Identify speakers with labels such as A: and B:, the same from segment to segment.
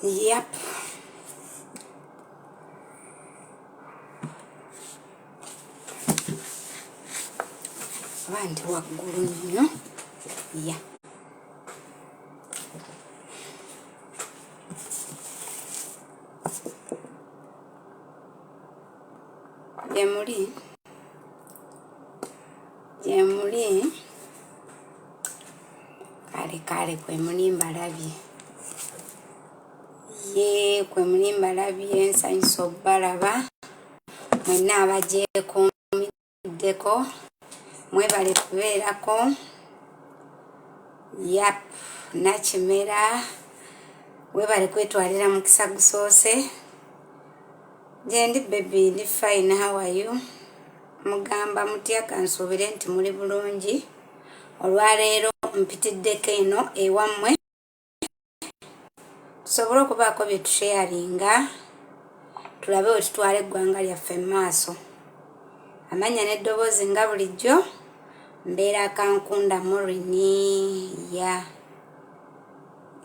A: Yep. Oba nti waggulu nnyo ya gyemuli gyemuli kale kale kwemuli mbalabye ye kwemuli mbalabye nsanyusa okubalaba mwenna abagyekuumiddeko mwebale kubeerako yap nakimera webale kwetwalira mukisa gusoose gyendi baby ndi fine how are you mugamba mutya kansuubire nti muli bulungi olwaleero mpitiddeko eno ewammwe tusobole okubaako bye tusheyaringa tulabe we tutwala eggwanga lyaffe mu maaso amannya n'eddoboozi nga bulijjo mbeera kankunda murini ya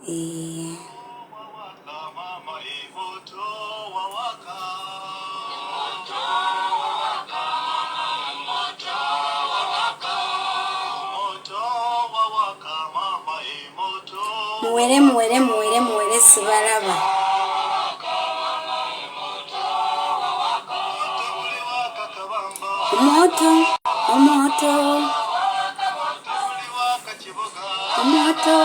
A: yeah. Muwere muwere muwere muwere sibalaba. Omoto omoto omoto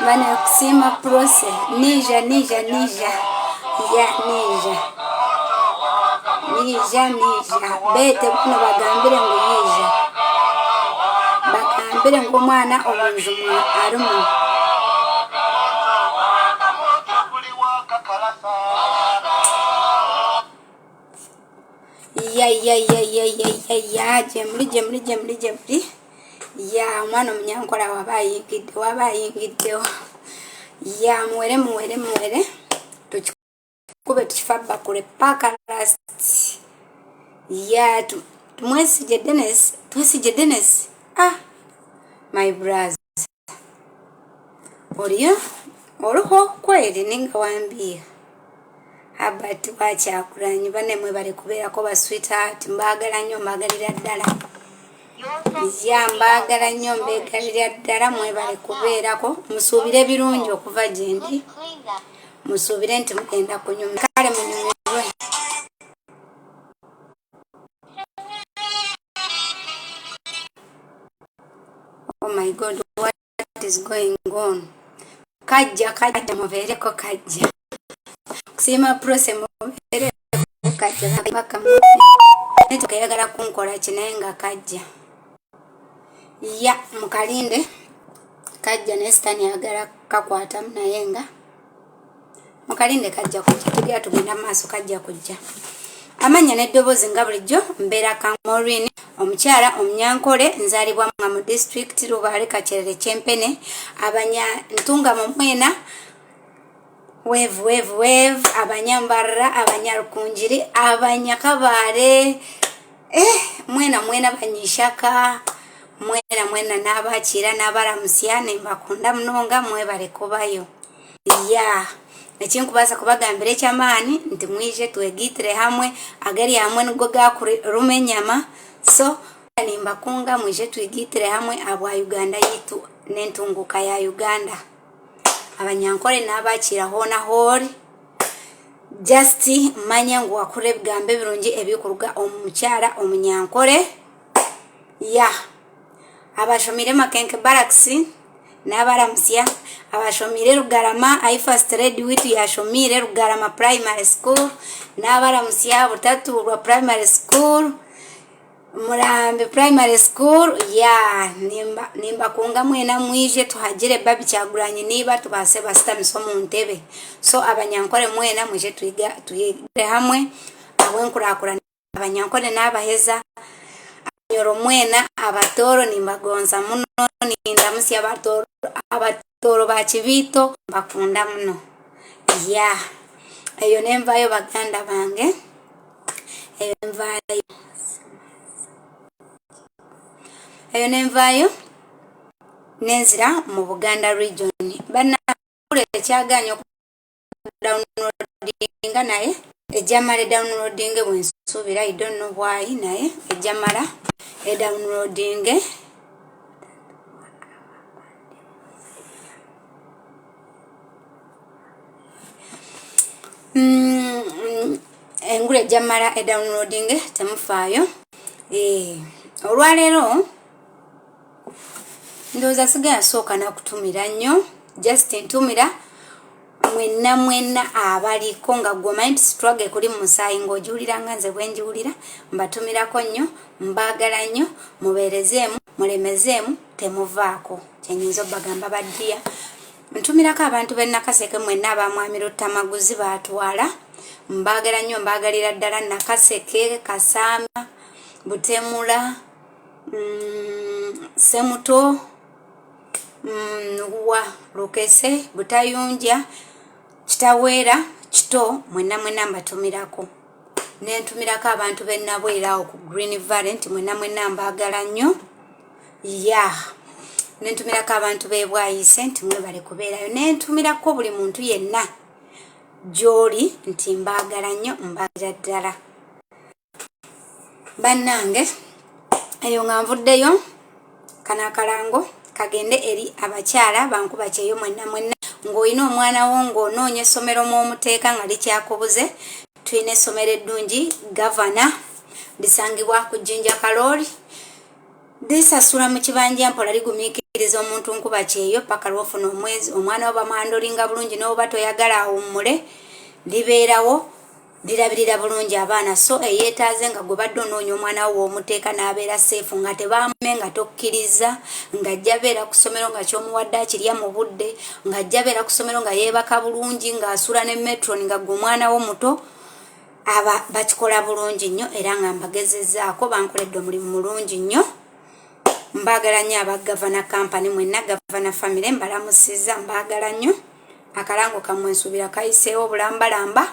A: Bana kusiima prose nija nija nija ya nija nija nija bete buno bagambire ngu nija bagambire ngu omwana omunju arimu ya ya ya ya ya ya ya gyemuli gyemuli gyemuli gyemuli ya omwana omunyankola waba ayingidde waba ayingiddewo ya muwere muwere muwere tukikube tukifa bakule paka last ya tumwesige Dennis twesige Dennis ah my brother Oriyo oriho kweri ninga wambiha Herbert wakyakulanyi bane mwebale kubeerako ba sweetheart mbaagala nnyo mbaagalira ddala ya mbaagala nnyo mbeegalira ddala mwebale kubeerako musuubire birungi okuva gyendi musuubire nti mugenda kunyuma kale munyumirwe Oh my God, what is going on? Kajja kajja mubeereko kajja. Kusiima prose mubeereko kajja baka Network eyagala kunkola ki naye nga kajja. Ya mukalinde kajja naye sitani ayagala kakwatamu naye nga mukalinde kajja kujja tugera tugenda maaso kajja kujja amannya n'eddoboozi nga bulijjo mbeera kamorin omukyala omunyankole nzaalibwa nga mu disitulikiti lubaale kakyerere kyempene abanya ntunga mu mwena wevu wevu wevu abanyambarra abanyarukunjiri abanyakabaale eh, mwena mwena banyishaka mwena mwena n'abakiira n'abaramusya nembakunda munonga mwebale kubayo ya Ekinkubaasa kubagambira eky'amaani nti mwije twegaitire hamwe, agari hamwe nigo gaakuruma enyama, so nimbakunga mwije twegaitire hamwe ahabwa Uganda yaitu n'entunguuka ya Uganda. Abanyankore naabakiira hoona ahu ori, just manya ngu wakuhurira ebigambo ebirungi ebirikuruga omu mukyara omunyankore, yeah. Abashomeire Makenke Barracks nabaramutsya, abashomeire Rugarama ahi First Lady waitu yashomeire Rugarama Primary School nabaramutsya, Butatuurwa Primary School, Murambi Primary School, yeah nimbakunga mwena mwije tuhagire Barbie Kyagulanyi neiba tubaase basitamise omu ntebe. So abanyankore mwena mwije twigire hamwe ahabw'enkurakurana. Abanyankore n'abaheza, Abanyoro mwena, Abatooro nimbagonza muno, nindamutsya Abatooro ba Kibiito mbakunda muno. Yeah, eyo n'envaayo baganda bange, eyo n'envaayo. Eyo n'envaayo n'enzira mu Buganda region. Bannange ekyagaanyi downloadinga naye ejja mala edownloadinge bwensuubira I don't know why naye ejja mala edownloadinge mm, engulu ejja mala edownloadinge temufaayo eh, olwaleero ndowooza sigala sooka nakutumira nnyo just ntumira mwenna mwenna abaliko nga gwe omanyi nti struggle ekuli mu musaayi ng'ogiwulira nga nze bwe ngiwulira mbatumirako nnyo mbaagala nnyo mubeerezeemu mulemezeemu temuvaako kyenyinza obbagamba baddiya ntumirako abantu b'e Nakaseke mwenna abamwami Luttamaguzi baatwala mbaagala nnyo mbaagalira ddala Nakaseke Kasaama Butemula mm, Semuto mm, wa Lukese Butayunja Kitaweera Kito mwenna mwenna mbatumirako nentumirako abantu b'e awo ku Green Valley nti mwenna mwenna mbaagala nnyo ya nentumirako abantu b'e Bwayise nti mwebale kubeerayo nentumirako buli muntu yenna gy'oli nti mbaagala nnyo mbaagala ddala bannange eyo nga nvuddeyo kano akalango kagende eri abakyala bankuba kyeyo mwenna mwenna ng'olina omwana wo ng'onoonya essomero mw'omuteeka nga likyakubuze tulina essomero eddungi gavana lisangibwa ku Jjinja Kalooli lisasula mu kibanja mpola ligumiikiriza omuntu nkuba kyeyo paka lwofuna omwezi omwana wo bamwandolinga bulungi n'oba toyagala awummule libeerawo lirabirira bulungi abaana so eyeetaaze nga gwe badde onoonya omwana wo w'omuteeka n'abeera safe nga tebamume nga tokkiriza ng'ajja beera ku ssomero nga ky'omuwadde akirya mu budde ng'ajja beera ku ssomero nga yeebaka bulungi ng'asula ne matron nga gwe omwana wo muto aba bakikola bulungi nnyo era nga mbagezezzaako bankoledde omulimu mulungi nnyo mbaagala nnyo aba Gavana Company mwenna Gavana family mbalamusizza mbaagala nnyo akalango kammwe nsuubira kayiseewo bulambalamba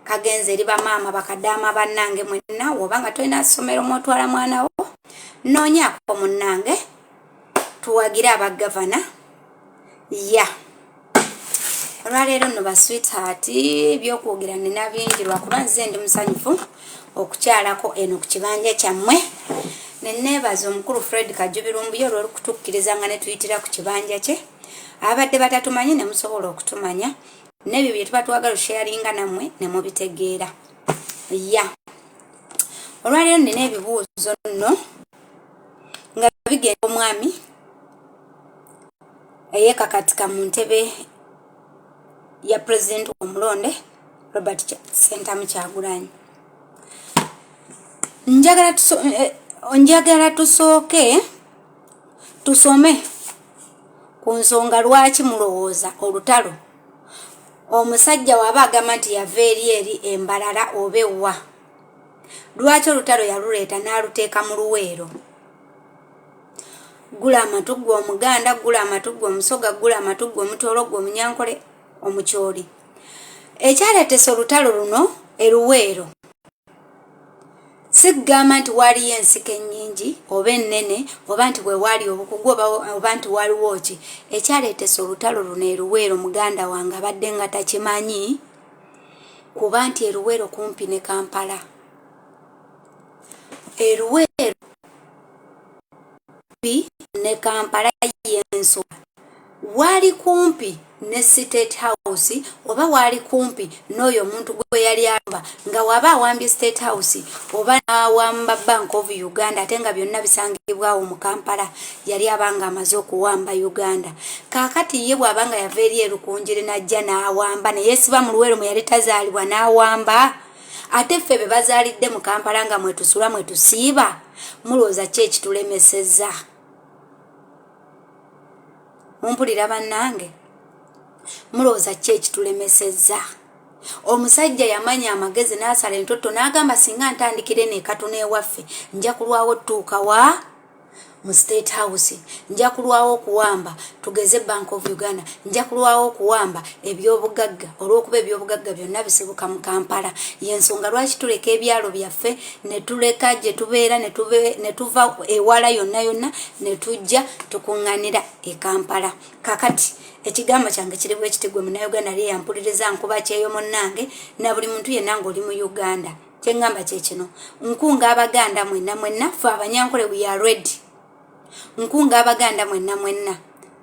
A: kagenze eri bamaama bakadaama bannange mwenna woba nga tolina ssomero mwotwala mwana wo noonyaako munnange tuwagire aba Gavana ya olwaleero nno ba sweetheart ebyokwogera nina bingi lwakuba nze ndi musanyufu okukyalako eno ku kibanja kyammwe neneebaza omukulu Fred Kajubirumbuye olw'okutukkiriza nga ne tuyitira ku kibanja kye abadde batatumanyi ne musobola okutumanya n'ebyo bye tuba twagala osharinga nammwe ne mubitegeera ya olwaleero nina ebibuuzo nno nga bigenda omwami eyeekakatika mu ntebe ya pulezidenti omulonde Robert Ssentamu Kyagulanyi njagala tusooke tusome ku nsonga lwaki mulowooza olutalo omusajja waaba agamba nti yava eri eri embalala oba ewa lwaki olutalo yaluleeta n'aluteeka mu Luweero gula amatu gwe omuganda gula amatu gwe omusoga gula amatu gwe omutoolo gwe omunyankole omukyoli ekyaleetesa olutalo luno eruweero. Sigamba nti waaliyo ensiko ennyingi oba ennene oba nti bwe waali obukugu oba nti waliwo ki ekyaleetesa olutalo luno e Luweero muganda wange abadde nga takimanyi kuba nti e Luweero kumpi ne Kampala. E Luweero kumpi ne Kampala y'ensonga waali kumpi ne State House oba waali kumpi n'oyo omuntu gwe yali alumba nga waba awambye State House oba n'awamba Bank of Uganda ate nga byonna bisangibwawo mu Kampala yali abanga amaze okuwamba Uganda. Kaakati ye bw'aba nga yava eri e Rukungiri n'ajja n'awamba ne yeesiba mu Luweero mwe yali tazaalibwa n'awamba ate ffe be bazaalidde mu Kampala nga mwetusula mwetusiiba mulowooza ki ekitulemesezza? Mumpulira bannange? Mulowooza ki ekitulemesezza? Omusajja yamanya amagezi n'asala entotto n'agamba singa ntandikira eno ekatuna ewaffe nja kulwawo tuuka wa mu State House, nja kulwawo okuwamba tugeze Bank of Uganda, nja kulwawo okuwamba ebyobugagga olw'okuba ebyobugagga byonna bisibuka mu Kampala. Y'ensonga lwaki tuleka ebyalo byaffe ne tuleka gye tubeera ne tuva ewala yonna yonna ne tujja tukuŋŋanira e Kampala. Kakati ekigambo kyange kiri bwe kiti, gwe Munnayuganda ali eyampuliriza nkuba kyeyo munnange na buli muntu yenna ng'oli mu Uganda, kyeŋŋamba kye kino, nkunga Abaganda mwenna mwenna, ffe Abanyankole we are ready. Nkunga Abaganda mwenna mwenna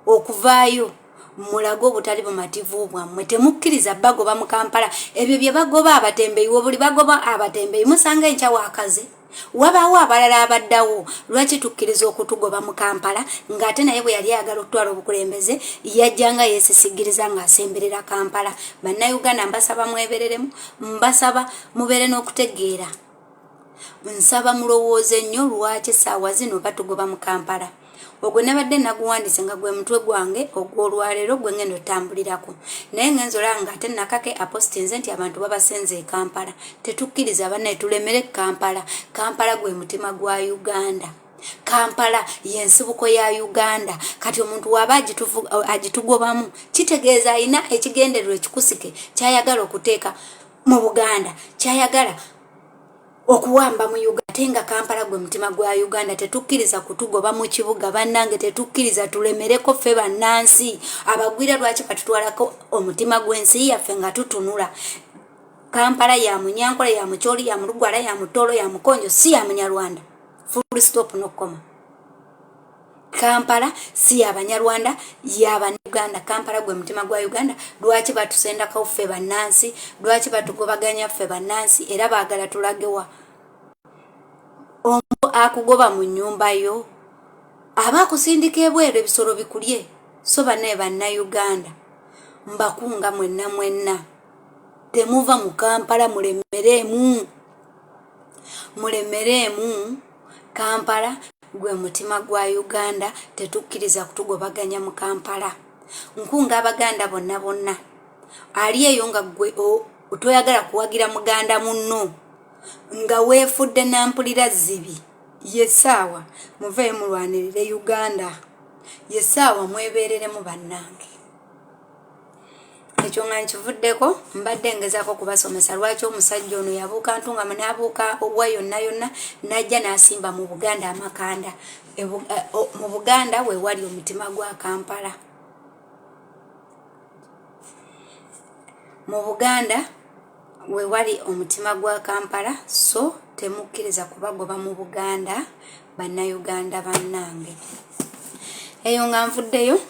A: okuvaayo mulage obutali bumativu bwammwe. Temukkiriza bagoba mu Kampala. Ebyo bye bagoba abatembeyi, webuli bagoba abatembeyi musanga enkya wakaze wabaawo abalala abaddawo. Lwaki tukkiriza okutugoba mu Kampala ng'ate naye bwe yali ayagala okutwala obukulembeze yajjanga yeesisigiriza ng'asemberera Kampala? Bannayuganda mbasaba mwebereremu, mbasaba mubeere n'okutegeera, nsaba mulowooze nnyo lwaki essaawa zino batugoba mu Kampala. Ogwo nabadde naguwandiise nga gwe mutwe gwange ogw'olwaleero gwe ngenda otambulirako, naye ngenza olaba nga ate nakake apostinze nti abantu babasenze e Kampala. Tetukkiriza bannaye, tulemere Kampala. Kampala gwe mutima gwa Uganda, Kampala yensibuko ya Uganda. Kati omuntu waaba agitugobamu kitegeeza alina ekigendererwa ekikusike kyayagala okuteeka mu Buganda, kyayagala okuwamba mu Uganda, ate nga Kampala gwe mutima gwa Uganda. Tetukkiriza kutugoba mu kibuga bannange, tetukkiriza, tulemereko ffe bannansi. Abagwira lwaki batutwalako omutima gw'ensi yaffe nga tutunula? Kampala ya Munyankole, ya Mucholi, ya Mulugwala, ya Mutoro, ya Mukonjo, si ya Munyarwanda. Full stop, no comma. Kampala si yabanyarwanda, yabannayuganda. Kampala gwe mutima gwa Uganda. Lwaki batusendako ffe bannansi? Lwaki batugobaganya ffe bannansi? Era baagala tulagewa? Omuntu akugoba mu nnyumba yo aba akusindika ebweru ebisolo bikulye. So bannaye Bannayuganda, mbakunga mwenna mwenna, temuva mu Kampala, mulemereemu, mulemereemu. Kampala gwe mutima gwa Uganda, tetukkiriza kutugobaganya mu Kampala. Nkunga Abaganda bonna bonna, ali eyo nga gwe toyagala kuwagira muganda munno nga weefudde nampulira zibi, yessaawa muveeyo mulwanirire Uganda, yessaawa mwebeereremu bannange. Ekyo nga nkivuddeko, mbadde ngezaako kubasomesa lwaki omusajja ono yabuuka Ntungamo n'abuuka obwa yonna yonna n'ajja n'asimba mu Buganda amakanda. Mu Buganda we wali omutima gwa Kampala, mu Buganda we wali omutima gwa Kampala. So temukkiriza kubagoba mu Buganda, Bannayuganda bannange. Eyo nga nvuddeyo,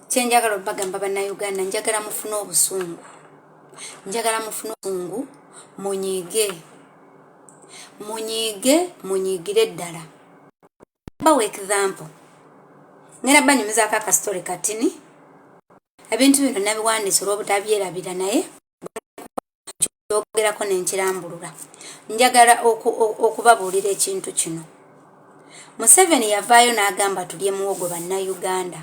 A: kyenjagala obagamba Bannayuganda, njagala mufune obusungu, njagala mufune obusungu, munyiige, munyiige, munyiigire ddala. Bawa example, ngenda banyumizaako akasitole katini. Ebintu bino nabiwandiisa olw'obutabyerabira, naye kyogerako nenkirambulula. Njagala okubabuulira ekintu kino. Museveni yavaayo n'agamba tulye muwogo Bannayuganda,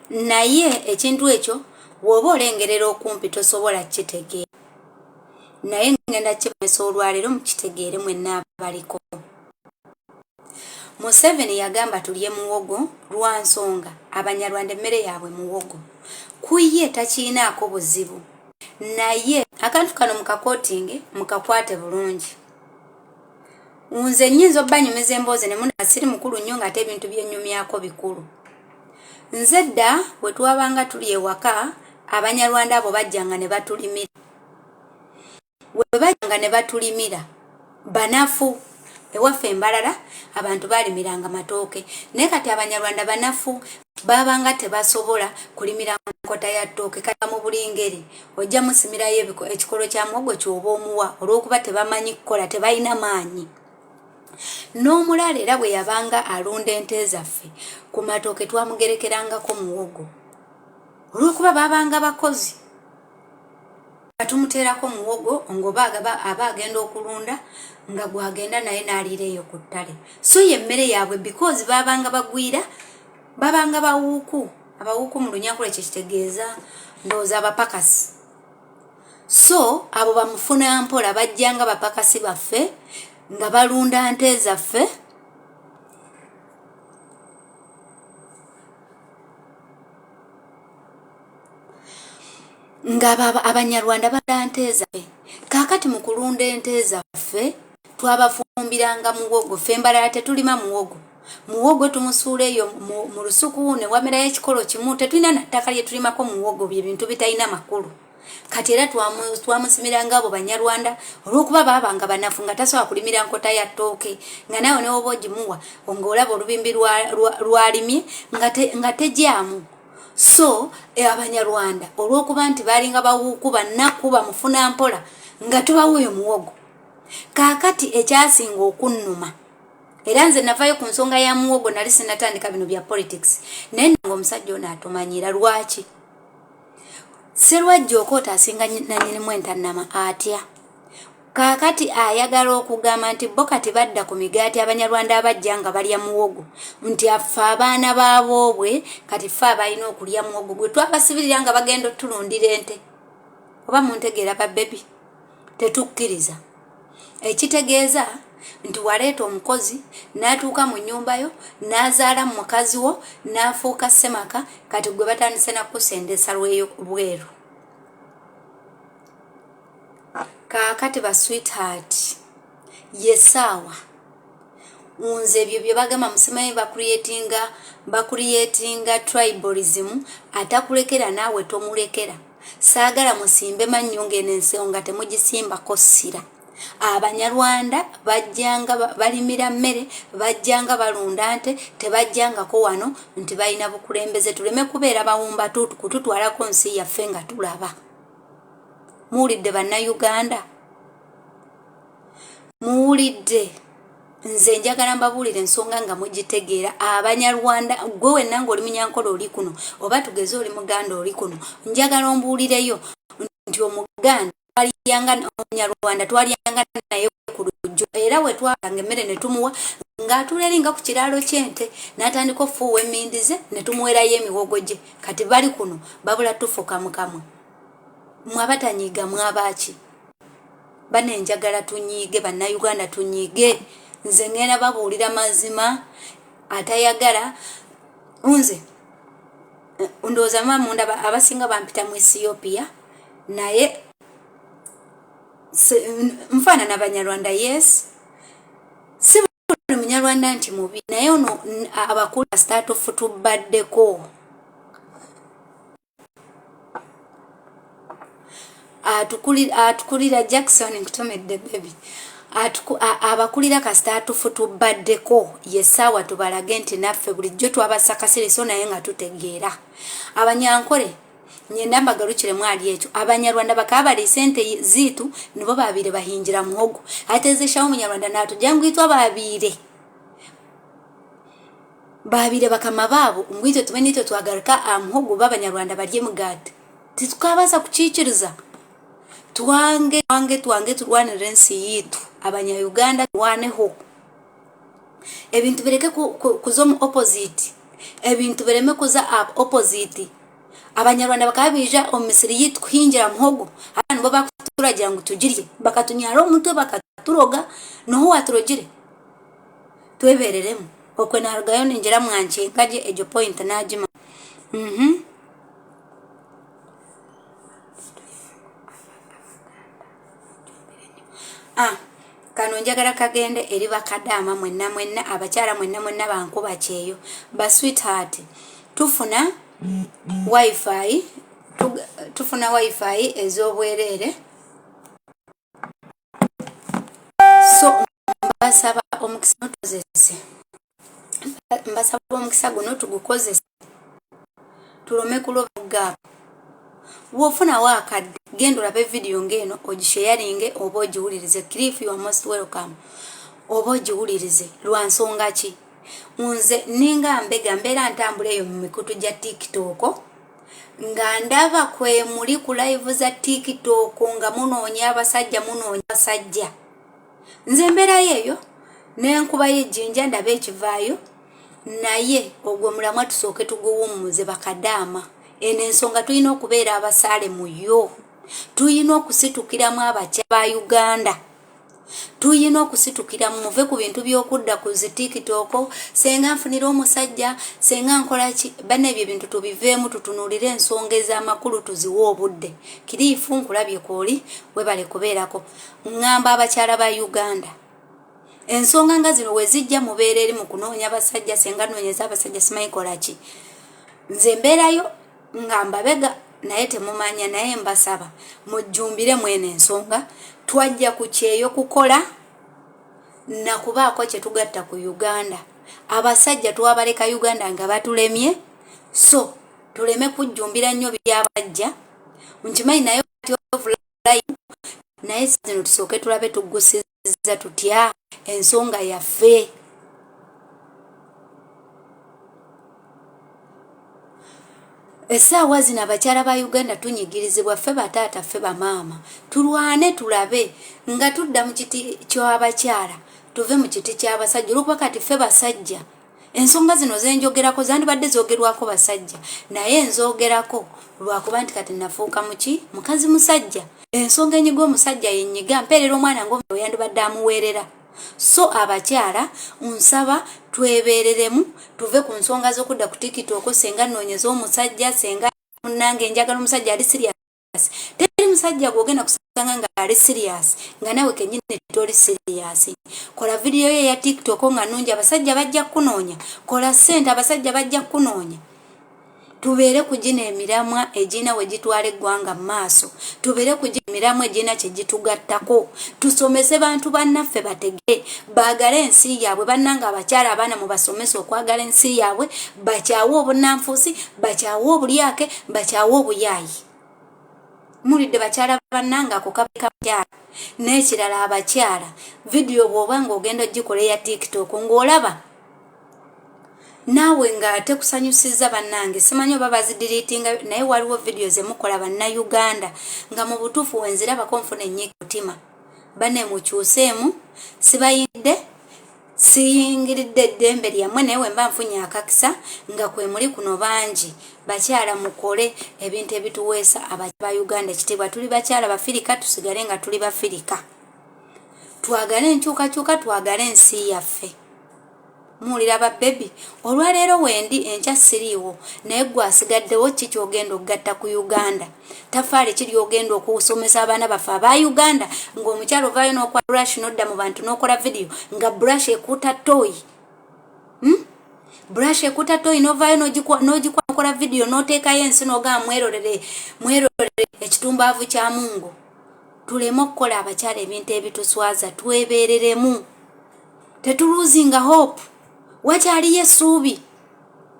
A: naye ekintu ekyo bw'oba olengerera okumpi tosobola kitegeera, naye ngenda kibamesa olwaleero mukitegeere mwenna abaliko. Museveni yagamba tulye muwogo lwa nsonga Abanyarwanda emmere yaabwe muwogo. Ku ye takiinaako buzibu. Naye akantu kano mukakotinge, mukakwate bulungi. Nze nnyinza obbanyumiza emboozi ne muna siri mukulu nnyo ng'ate ebintu byennyumyako bikulu. Nze dda bwe twabanga tuli ewaka, Abanyarwanda abo bajjanga ne batulimira. We bajjanga ne batulimira banafu. Ewaffe embalala abantu balimiranga matooke, naye kati Abanyarwanda banafu, babanga tebasobola kulimira nkota ya ttooke. Kati mu buli ngeri ojja musimirayo ekikolo kya muwogo ky'oba omuwa, olw'okuba tebamanyi kukola, tebalina maanyi. N'omulaalo era bwe yabanga alunda ente zaffe ku matooke twamugerekerangako muwogo, olw'okuba babanga bakozi nga tumuteerako muwogo ng'oba aba agenda okulunda nga gwagenda naye n'aliira eyo ku ttale. So ye mmere yaabwe, because babanga bagwira, babanga bawuuku. Abawuuku mu Lunyankole kyekitegeeza ndowooza abapakasi. So abo bamufuna mpola bajjanga bapakasi baffe nga balunda nte zaffe. Nga Abanyarwanda balunda nte zaffe. Kaakati mu kulunda ente zaffe twabafumbiranga muwogo. Ffe embalala tetulima muwogo. Muwogo tumusuula eyo mu lusuku ne wamerayo ekikolo kimu. Tetulina na ttaka lye tulimako muwogo, bye bintu bitalina makulu. Kati era twamusimiranga abo Banyarwanda olw'okuba baabanga banafu nga tasobola kulimira nkota ya ttooke, nga naawe ne woba ogimuwa ng'olaba olubimbi lwalimye nga tegyamu. So Abanyarwanda olw'okuba nti baalinga bawuuku, bannaku, bamufuna mpola, nga tubawa oyo muwogo. Kaakati ekyasinga okunnuma, era nze navayo ku nsonga ya muwogo, nali sinatandika bino bya politics, naye nga omusajja ono atumanyira. Lwaki Serwajja okoota asinga nanyinimu entannama atya? Kaakati ayagala okugamba nti bo kati badda ku migaati. Abanyarwanda abajja nga balya muwogo, nti affe abaana baboobwe, kati ffe abalina okulya muwogo gwe twabasibirira nga bagenda otulundira ente. Oba muntegeera babebi? Tetukkiriza. Ekitegeeza nti waleeta omukozi n'atuuka mu nnyumba yo n'azaala mu mukazi wo n'afuuka ssemaka, kati gwe batandise nakusendesa lweyo bweru. Kaakati ba sweetheart, yesaawa nze ebyo bye bagamba musimanyi, bacreatinga tribalism. Atakulekera naawe tomulekera. Saagala musimbe mannyo ng'eno ensonga temugisimbako ssira. Abanyarwanda bajjanga balimira mmere, bajjanga balunda nte, tebajjangako wano nti balina bukulembeze. Tuleme kubeera bawumba kututwalako nsi yaffe nga tulaba. Muwulidde Bannayuganda? Muwulidde? Nze njagala mbabuulira ensonga nga mugitegeera. Abanyarwanda, gwe wenna ngaoli Munyankole oli kuno, oba tugeze oli Muganda oli kuno, njagala ombuulireyo nti Omuganda twalyanga, Omunyarwanda twalyanga naye ku lujjo, era we twalanga emmere ne tumuwa ng'atuula eri nga ku kiraalo ky'ente n'atandika okufuuwa emmindi ze ne tumuwerayo emiwogo gye. Kati bali kuno babula tufuka mu kamwa. Mwe abatanyiiga mwabaaki? Bane, njagala tunyiige. Bannayuganda, tunyiige. Nze ngenda babuulira mazima, atayagala. Nze ndowooza muba mundaba, abasinga bampita mu Ethiopia, naye nfaanana Banyarwanda. Yes, si buli Munyarwanda nti mubi, naye ono abakulu statufu tubaddeko. Atukulira Jackson, nkutomedde baby. Abakulira kasita atufu tubaddeko. Yesaawa tubalage nti naffe bulijjo twabasa kasiriso, naye nga tutegeera. Abanyankole nyenda mbagarukiremu ali ekyo. Abanyarwanda bakaba bariise ente ziitu, nibo babiire bahingira muhogo. Atezeshaho Omunyarwanda natugira ngu itwe ababiire babiire bakama baabo, ngu itwe tube nitwe twagaruka aha muhogo, b'Abanyarwanda barya emigaati. Titukabaasa kukiikiriza. Twange, twange, twange, turwanirire ensi yiitu. Abanyayuganda, turwaneho ebintu bireke kuza omu opposite, ebintu bireme kuza opposite. Abanyarwanda bakaba baija omu misiri yiitu kuhingira muhogo, hati nibo bakuturagira ngu tugirye, bakatunyara omutwe, bakaturoga. Noha owaturogire? Twebereremu. Okwe narugayo ningira mwankinga gye egyo point nagima. Aa, kano njagala kagende eri bakadaama mwenna mwenna, abakyala mwenna mwenna, bankuba kyeyo, ba sweetheart. Tufuna wifi, tufuna wifi ez'obwereere, so mbasaba omukisa tukozese, mbasaba omukisa guno tugukozese, tulome kuloba gap. Bw'ofunawo akadde, genda olabe vidiyo ng'eno, ogisharinge oba ogiwulirize. Cliff, you are most welcome. Oba ogiwulirize. Lwa nsonga ki? Nze ninga mbega mbeera ntambula eyo mu mikutu gya TikTok, nga ndaba kwe muli ku live za TikTok nga munoonya abasajja, munoonya abasajja. Nze mbeerayo eyo nenkubayo ejjinja, ndabe ekivaayo. Naye ogwo mulamwa tusooke tuguwummuze. Bakadaama, eno ensonga tulina okubeera abasaale mu yo, tulina okusitukiramu. Abakya ba Uganda, tulina okusitukiramu. Muve ku bintu by'okudda ku zi TikTok, senga nfunira omusajja, senga nkola ki. Banna, ebyo ebintu tubiveemu, tutunuulire ensonga ez'amakulu, tuziwe obudde. Kiriifu, nkulabye kwoli, webale kubeerako. Ŋŋamba abakyala ba Uganda, ensonga nga zino wezijja, mubeera eri mu kunoonya abasajja, senga noonyeza abasajja, simanyi kola ki. Nze mbeerayo nga mbabega, naye temumanya. Naye mbasaba mujjumbire mwene ensonga. Twajja ku kyeyo kukola nakubaako kye tugatta ku Uganda. Abasajja twabaleka Uganda nga batulemye, so tuleme kujjumbira nnyo byabajja. Nkimanyi naye naye zino tusooke tulabe tugusiza tutya ensonga yaffe. Essaawa zino abakyala ba Uganda tunyigirizibwa, ffe bataata, ffe bamaama. Tulwane tulabe nga tudda mu kiti ky'abakyala, tuve mu kiti ky'abasajja, olwokuba kati ffe basajja. Ensonga zino zenjogerako zandibadde zogerwako basajja, naye nzogerako lwakuba nti kati nafuuka muki, mukazi musajja. Ensonga enyiga omusajja yenyiga mpeerera omwana nga yandibadde amuweerera. So abakyala, nsaba twebeereremu, tuve ku nsonga z'okudda ku TikTok, senga noonyeza omusajja, senga munange njagala omusajja ali serious. Teri musajja gwogenda kusanga nga ali serious nga nawe kenyini toli serious. Kola vidiyo ye ya TikTok nga nungi, abasajja bajja kukunoonya. Kola ssente, abasajja bajja kukunoonya. Tubeere ku gino emiramwa egirina we gitwala eggwanga mu maaso, tubeere ku gino emiramwa egirina kye gitugattako, tusomese bantu bannaffe bategere, baagale ensi yaabwe. Bannanga abakyala, abaana mubasomese okwagala ensi yaabwe, bakyawe obunanfuusi, bakyawe obulyake, bakyawe obuyaayi. Mulidde bakyala bannanga, ako kabakyala. N'ekirala, abakyala, vidiyo bw'oba ng'ogenda ogikola eya TikTok ng'olaba naawe ng'ate kusanyusiza, bannange, simanyi oba bazideletinga, naye waliwo vidiyo zemukola Bannayuganda nga mu butuufu wenzirabako nfuna enyiika mutima. Banne, mukyuseemu. Sibayidde, siyingiridde eddembe lyammwe, naye wemba nfunye akakisa nga kwe muli kuno bangi, bakyala, mukole ebintu ebituweesa aba Uganda ekitiibwa. Tuli bakyala Bafirika, tusigale nga tuli Bafirika, twagale enkyukakyuka, twagale ensi yaffe. Muwulira ba baby, olwaleero wendi, enkya siriiwo, naye gwe asigaddewo, ki kyogenda okugatta ku Uganda? Tafaali ki lyogenda okusomesa abaana baffe aba Uganda, ng'omukyalo ovaayo n'okwa brush n'odda mu bantu n'okola vidiyo nga brush ekuuta toyi, Brush ekuuta toyi, n'ovaayo n'ogikwa, nokola vidiyo n'oteekayo ensi n'ogamba mwerorere, mwerorere ekitumbaavu kya Mungu. Tuleme okukola abakyala ebintu ebituswaza, twebeereremu, tetulosinga hope. Wakyaliyo essuubi,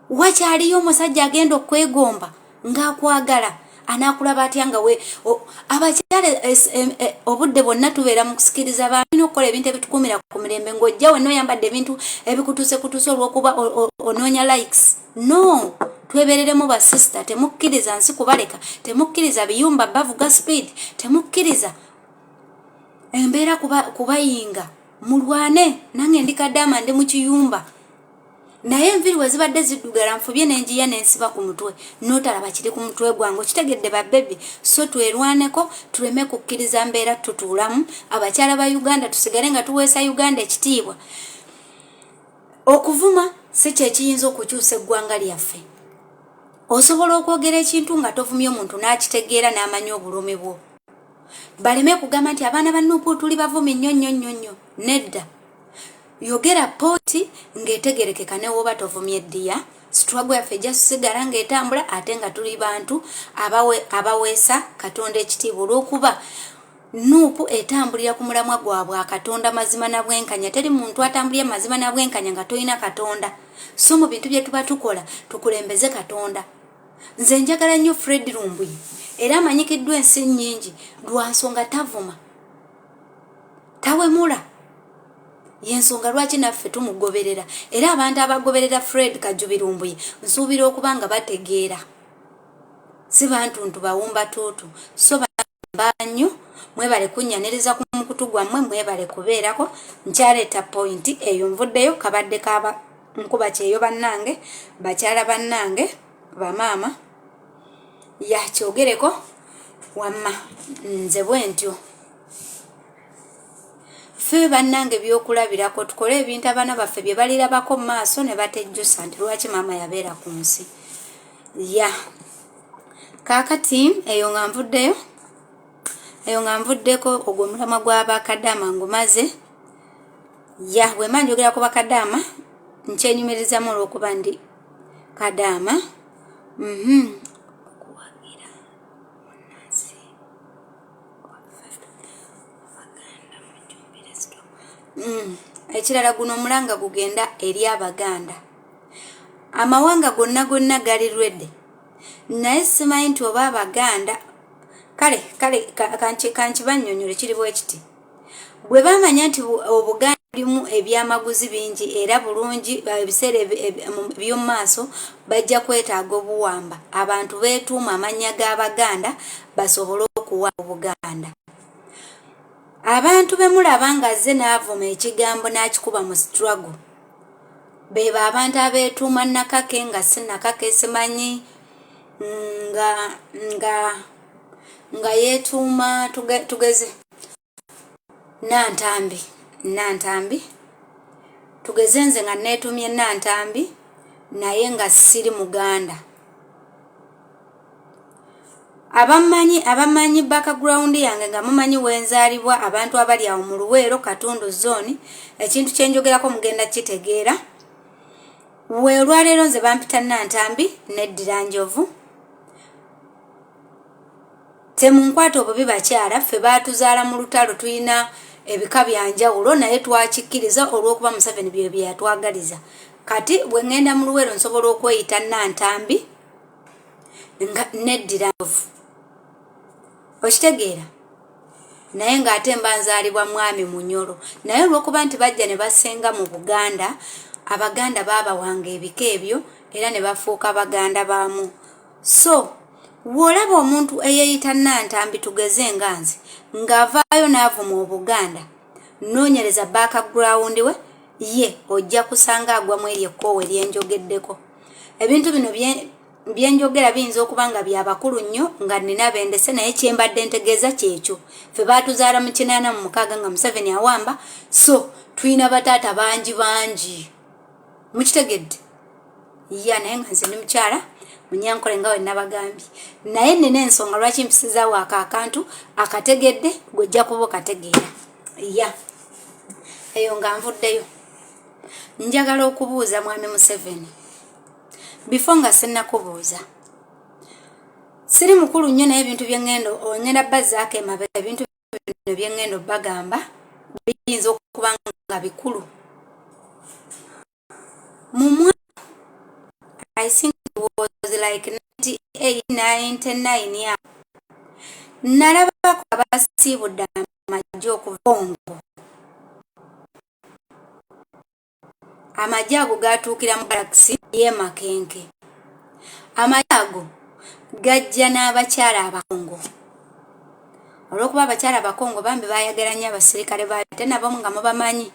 A: wakyaliyo omusajja agenda okwegomba ng'akwagala. Anaakulaba atya nga we abakyala obudde bwonna tubeera mu kusikiriza? Balina okukola ebintu ebitukuumira ku mirembe. Ng'ojja wenna oyambadde ebintu ebikutuuse kutuuse olw'okuba onoonya likes. No, twebereremu basista. Temukkiriza nsi kubaleka, temukkiriza biyumba bavuga speed, temukkiriza embeera kubayinga. Mulwane. Nange ndi kadaama, ndi mu kiyumba, naye enviiri we zibadde ziddugala nfubye nenjiya nensiba ku mutwe, notalaba kiri ku mutwe gwange. Okitegedde ba baby? So twerwaneko, tuleme kukkiriza mbeera tutuulamu. Abakyala ba Uganda, tusigale nga tuweesa Uganda ekitiibwa. Okuvuma si kyekiyinza okukyusa eggwanga lyaffe. Osobola okwogera ekintu nga tovumye omuntu n'akitegeera n'amanya obulumi bwo. Baleme kugamba nti abaana ba Nupu tuli bavumi nnyo nnyo nnyo nnyo. Nedda, yogera point ng'etegerekeka newoba tovumye ddiya. Struggle yaffe ejja kusigala ng'etambula, ate nga tuli bantu abaweesa Katonda ekitiibwa, olw'okuba Nuupu etambulira ku mulamwa gwabwe Katonda, mazima na bwenkanya. Teri muntu atambulira mazima na bwenkanya nga tolina Katonda. So mu bintu bye tuba tukola, tukulembeze Katonda. Nze njagala nnyo Fred Lumbuye, era amanyikiddwa ensi nnyingi lwa nsonga tavuma, tawemula. Yensonga lwaki naffe tumugoberera, era abantu abagoberera Fred Kajubi Lumbuye nsuubira okuba nga bategeera, si bantu ntu bawumba tuutu. So nnyo mwebale kunnyaniriza ku mukutu gwammwe, mwebale kubeerako. Nkyaleeta point eyo, nvuddeyo. Kabadde kaba nkuba kyeyo. Bannange, bakyala bannange, bamaama, yakyogereko wamma. Nze bwe ntyo. Ffe bannange byokulabirako, tukole ebintu abaana baffe bye balirabako mu maaso ne batejjusa nti lwaki maama yabeera ku nsi. Ya, kaakati eyo nga nvuddeyo, eyo nga nvuddeko. Ogwo omulamwa gw'abakadaama ngumaze. Ya, bwe mba njogera ku bakadaama, nkyenyumirizamu olw'okuba ndi kadaama. Okuwagira munnansi waffe Abaganda mujumbire. Ekirala, guno omulanga gugenda eri Abaganda. Amawanga gonna gonna gali ready, naye simanyi nti oba Abaganda. Kale kale, kankibannyonnyole. Kiri bwe kiti: bwe bamanya nti Obuganda bulimu ebyamaguzi bingi era bulungi, ebiseera eby'omu maaso bajja kwetaaga obuwamba. Abantu beetuuma amannya g'Abaganda basobole okuwamba Obuganda. Abantu be mulaba nga azze n'avuma ekigambo n'akikuba mu struggle, beba abantu abeetuuma Nakake nga si Nakake, simanyi nga yeetuuma, tugeze Nantambi. Nantambi, tugeze nze nga neetumye Nantambi naye nga siri Muganda. Abamanyi background yange, nga mumanyi wenzaalibwa, abantu abali awo mu Luweero, Katundu Zone, ekintu kyenjogerako mugenda kitegeera. We olwaleero nze bampita Nantambi, neddira Njovu. Temunkwata obubi bakyala, ffe baatuzaala mu lutalo, tulina ebika byanjawulo, naye twakikkiriza olw'okuba Museveni bye byeyatwagaliza. Kati bwe ŋŋenda mu Luweero, nsobola okweyita Nantambi nga neddira Njovu, okitegeera? Naye ng'ate mba nzaalibwa mwami Munyolo, naye olw'okuba nti bajja ne basenga mu Buganda, Abaganda baabawanga ebika ebyo era ne bafuuka Baganda baamu. So bw'olaba omuntu eyeeyita Nantambi, tugeze nga nze, ng'avaayo n'avuma Obuganda, noonyereza background we ye, ojja kusanga agwamu eri ekkoowe lyenjogeddeko. Ebintu bino byenjogera biyinza okuba nga byabakulu nnyo nga nina bendese, naye kyembadde ntegeeza kyekyo. Ffe baatuzaala mu 86 nga Museveni awamba, so tulina bataata bangi bangi, mukitegedde? Ya, naye nga nze ndi mukyala Munyankole nga wenabagambye, naye nina ensonga lwaki mpisizaawo ako akantu. Akategedde gwejja kuba okategeera. Ya, eyo nga nvuddeyo. Njagala okubuuza mwami Museveni. Before nga sinnakubuuza, siri mukulu nnyo, naye ebintu byeŋŋenda ngenda bazzaako emabega. Ebintu bino byeŋŋenda obbagamba biyinza okuba nga bikulu. Mu mwaka, I think it was like 98, 99, nalabako abasiibudde amagye okuva Congo. Amagye ago gatuukira mu barracks y'e Makenke. Amagye ago gajja n'abakyala Abakongo, olw'okuba abakyala Abakongo bambi bayagala nnyo abasirikale ba, ate nabo nga mubamanyi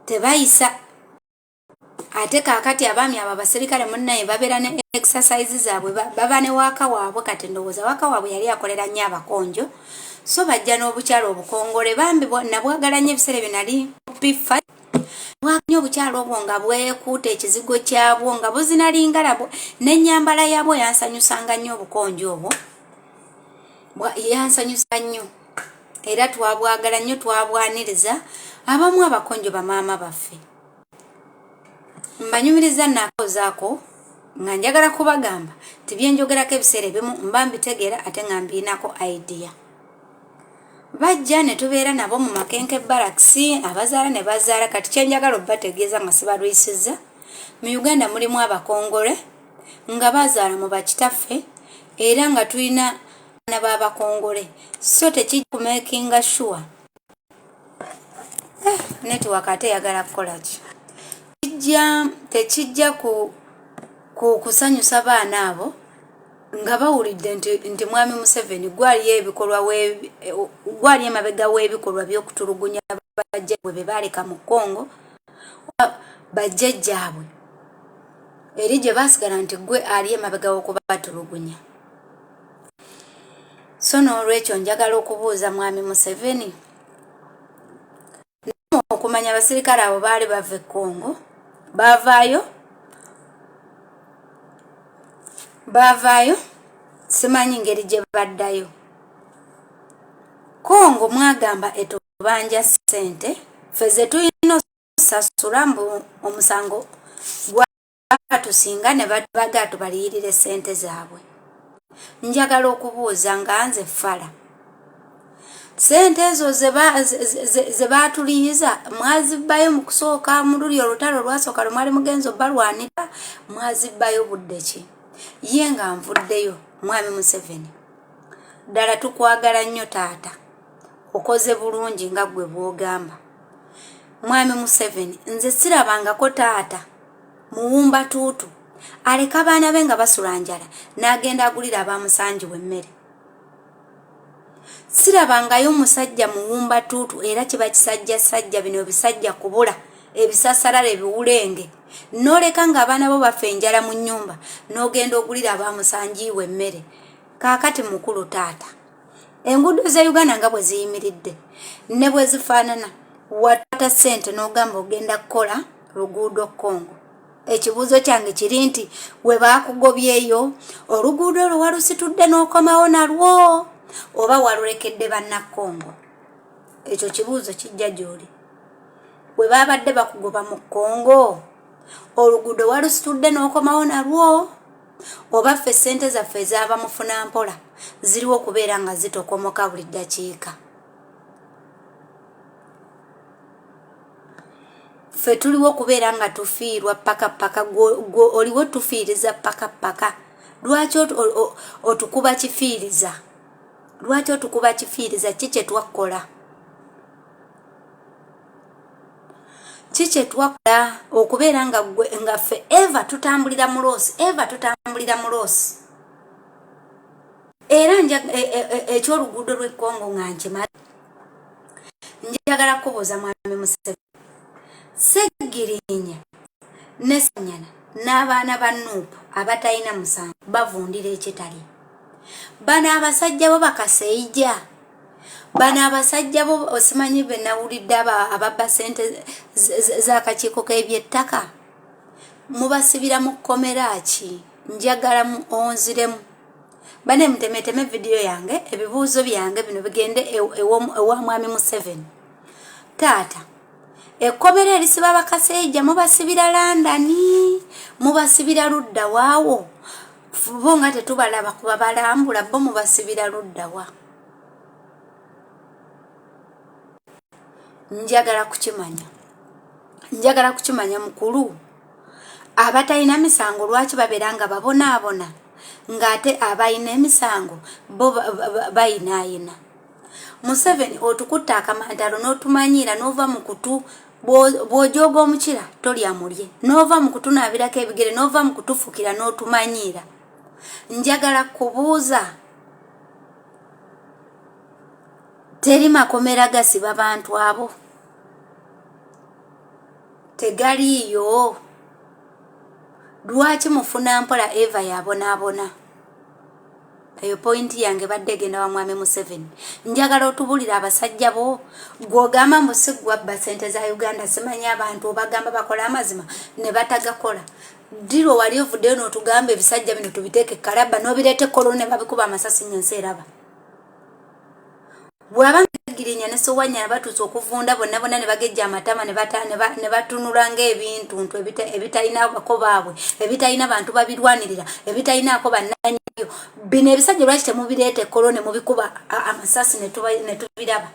A: tebayisa. Ate kaakati abaami abo abasirikale munnaye babeera ne exercise zaabwe, baba ne waaka waabwe. Kati ndowooza waaka waabwe yali akolera nnyo Abakonjo, so bajja n'obukyala obukongole bambi. Nabwagala nnyo ebiseera ebyo nali pifa nnyo obukyala obwo nga bwekuuta ekizigo kyabwo nga buzinalingala, n'ennyambala yaabwo yansanyusanga nnyo, obukonjo obwo. Yansanyusa nnyo era twabwagala nnyo, twabwaniriza abamu abakonjo bamaama baffe. Mbanyumiriza naakozaako nga njagala kubagamba nti byenjogerako ebiseera ebimu mba mbitegeera ate nga mbiinako idea. Bajja ne tubeera nabo mu Makenke Barracks, abazaala ne bazaala. Kati kye njagala obategeeza nga sibalwisizza, mu Uganda mulimu abakongole nga bazaala mu bakitaffe era nga tulina abaana b'abakongole, so tekijja kumakinga sure network ate eyagala kukola ki? Tekijja ku kusanyusa baana abo nga bawulidde nti Mwami Museveni gwaliyo ebikolwa, gwali emabega w'ebikolwa by'okutulugunya bajjajjabwe be baaleka mu Congo, bajjajjaabwe eri gye baasigala, nti gwe ali emabega w'okubatulugunya. So n'olwekyo njagala okubuuza Mwami Museveni okumanya abasirikale abo baali bava e Congo, baavaayo, simanyi ngeri gye baddayo Congo. Mwagamba etubanja ssente, ffe ze tulina osasula, mbu omusango gwatusinga ne baga tubaliyirire ssente zaabwe. Njagala okubuuza nga nze fala, ssente ezo ze baatuliyiza mwazibbayo mu kusooka mu luli olutalo olwasooka lwe mwali mugenzi obalwanira? Mwazibbayo budde ki? Ye nga nvuddeyo, Mwami Museveni, ddala tukwagala nnyo taata, okoze bulungi nga ggwe bw'ogamba. Mwami Museveni, nze sirabangako taata muwumba tuutu aleka abaana be nga basula njala n'agenda agulira abamusangiwa emmere. Sirabangayo omusajja muwumba tuutu, era kiba kisajja sajja bino ebisajja kubula ebisasalala ebiwulenge, n'oleka ng'abaana bo bafa enjala mu nnyumba n'ogenda ogulira abamusangiiwa emmere. Kaakati mukulu taata, enguudo za Uganda nga bwe ziyimiridde ne bwe zifaanana, watata ssente n'ogamba ogenda kukola luguudo Congo. Ekibuuzo kyange kiri nti we baakugobyeyo, oluguudo olwo walusitudde n'okomawo nalwo oba walulekedde Bannakongo? Ekyo kibuuzo kijja gy'oli. We baabadde bakugoba mu Congo, oluguudo walusitudde n'okomawo nalwo oba ffe ssente zaffe ezaaba mufuna mpola ziriwo okubeera nga zitokomoka buli ddakiika? Ffe tuliwo okubeera nga tufiirwa paka paka, gwe oliwo tufiiriza paka paka. Lwaki otukuba kifiiriza? Lwaki otukuba kifiiriza? Ki kye twakkola? Ki kye twakola okubeera nga gwe nga ffe eva tutambulira mu loss, eva tutambulira mu loss? Era ekyoluguudo lw'e Congo nga nkimala, njagala kubuuza Mwami Museveni, Segirinya ne Sanyana n'abaana ba NUP abatalina musango bavundira ekitali. Bano abasajja bo bakaseija, bano abasajja bo osimanyi be nawulidde ababba ssente z'akakiiko k'ebyettaka, mubasibira mu kkomera ki? Njagala mu onziremu. Bane mutemeteme vidiyo yange, ebibuuzo byange bino bigende ewa Mwami Museveni. Taata, ekkomera erisiba bakaseija mubasibira Landani, mubasibira ludda waawo? Bo nga tetubalaba kuba balambula, bo mubasibira ludda wa? Njagala kukimanya, njagala kukimanya mukulu. Abatalina misango lwaki babeera nga babonaabona ng'ate abalina emisango bo bayinaayina? Museveni, otukutta akamantalo n'otumanyiira n'ova mu kutu bw'ojooga omukira tolya mulye, n'ova mu kutunaabirako ebigere, n'ova mu kutufukira n'otumanyiira. Njagala kubuuza, teri makomera gasiba bantu abo? Tegaliiyo? Lwaki mufuna mpola eva yabonaabona? Eyo point yange badde egenda wa Mwami Museveni. Njagala otubulira abasajja bo gwogamba mbu si gwabba sente za Uganda, simanyi abantu obagamba bakola amazima ne batagakola. Ddirwo wali ovuddeyo n'otugamba ebisajja bino tubiteeke kalabba n'obireeta ekkololo ne babikuba amasasi nga ensi eraba. Bwaba Girinya ne Sewanyana batuuse okuvunda bonna bonna ne bagejja amatama ne batunula ng'ebintuntu ebitalina bako baabwe, ebitalina bantu babirwanirira, ebitalinaako bannannyinibyo. Bino ebisajja lwaki temubireeta ekkolo ne mubikuba amasasi ne tubiraba?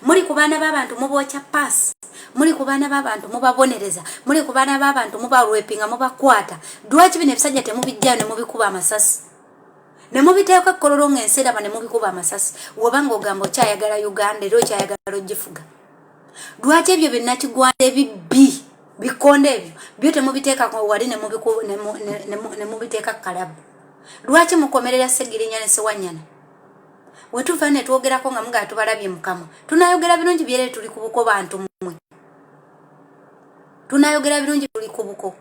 A: Muli ku baana b'abantu mubookya paasi, muli ku baana b'abantu mubabonereza, muli ku baana b'abantu mubalwepinga, mubakwata. Lwaki bino ebisajja temubijjayo ne mubikuba amasasi? Ne mubiteeka ekkololo ng'ensi eraba ne mubikuba amasasi. Woba ng'ogamba okyayagala Uganda era okyayagala ogifuga, lwaki ebyo binnakigwanda ebibbi bikonde ebyo byo temubiteekako wali ne mubiteeka kalabu? Lwaki mukomerera Segirinya ne Sewanyana? Wetuva ne twogerako nga mugaa tubalabye mukama, tunayogera birungi byere, tuli ku buko. Bantu mmwe, tunayogera birungi, tuli ku buko.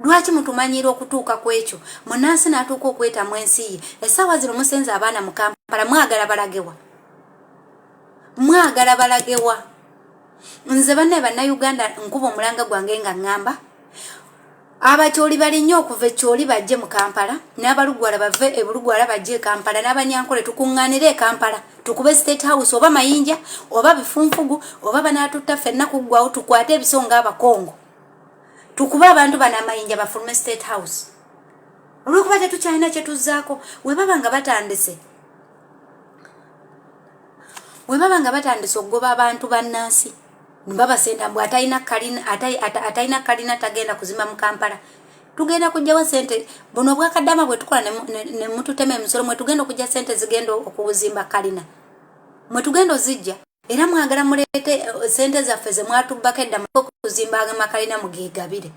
A: Lwaki mutumanyiira okutuuka ku ekyo? Munansi n'atuuka okwetamu ensi ye. Essaawa zino musenze abaana mu Kampala, mwagala balagewa? Mwagala balagewa? Nze bannaye Bannayuganda, nkuba omulanga gwange nga ŋŋamba Abakyoli balinye okuva Ekyoli bajje mu Kampala, n'Abalugwala bave Ebulugwala bajje e Kampala, n'Abanyankole tukuŋŋaanire e Kampala, tukube State House, oba mayinja oba bifunfugu oba banaatutta ffenna kuggwawo. Tukwate ebiso ng'Abakongo, tukube abantu bano amayinja bafulume State House, olwokuba tetukyalina kyetuzzaako. We baba nga batandise okugoba abantu bannansi, babasenda mbu atalina kalina tagenda kuzimba mu Kampala. Tugenda kujjawa sente? Buno obwakadama bwe tukola ne mututema emisolo, mwe tugenda okujja sente zigenda okuzimba kalina? Mwe tugenda ozijja? Era mwagala muleete sente zaffe ze mwatubbako edda okuzimba amakalina, mugegabire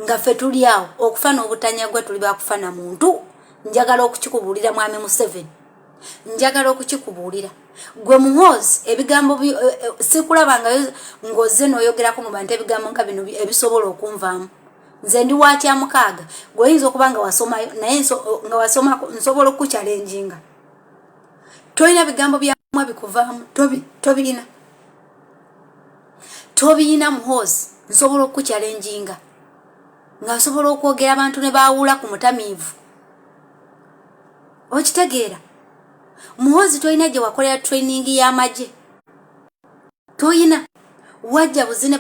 A: nga ffe tuli awo okufa n'obutanyagwa. Tuli bakufa na muntu. Njagala okukikubuulira, Mwami Museveni, njagala okukikubuulira gwe Muhoozi. Ebigambo sikulabangayo ng'ozze n'oyogerako mu bantu ebigambo nga bino ebisobola okunvaamu. Nze ndi wakyamukaaga, gweoyinza okuba nga wasomayo, naye nga wasomako nsobola okuchallenginga. Tolina bigambo byamwa bikuvaamu, tobirina, tobirina Muhoozi. Nsobola okuchallenginga nga nsobola okwogera abantu ne baawula ku mutamiivu. Okitegeera, Muhoozi? Tolina gye wakolera training y'amagye, toyina. Wajja buzi ne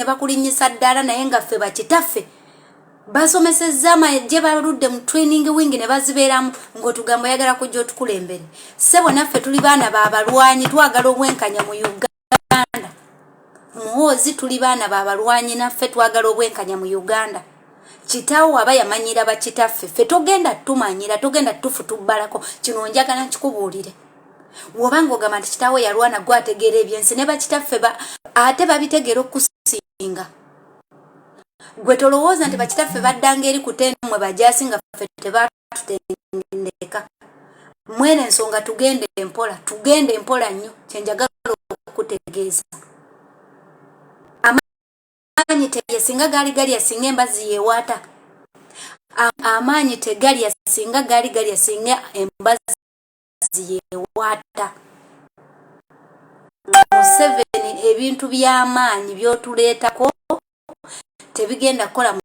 A: bakulinnyisa ddala, naye nga ffe bakitaffe basomesezza amagye, baludde mu training wing ne bazibeeramu, ng'otugamba oyagala kujja otukulembere. Ssebo, naffe tuli baana babalwanyi, twagala obwenkanya mu Uganda. Muhoozi, tuli baana babalwanyi, naffe twagala obwenkanya mu Uganda. Kitaawo aba yamanyira bakitaffe, ffe togenda tumanyira, togenda tufutubbalako. Kino njagala nkikubuulire. Wobanga ogamba nti kitaawe yalwana, gwe ategeera ebyensi, ne bakitaffe ate babitegeera okusinga gwe. Tolowooza nti bakitaffe baddanga eri kutendmwe bajasi nga ffe tebatutendeka. Mwene ensonga tugende empola, tugende empola nnyo. Kyenjagala okutegeeza, amaanyi tegalya singa gaali galya singa embazi yewaata. Amaanyi tegalya singa gaali galya singa embazi yewaata. Museveni, ebintu by'amaanyi byotuleetako tebigenda kukola mu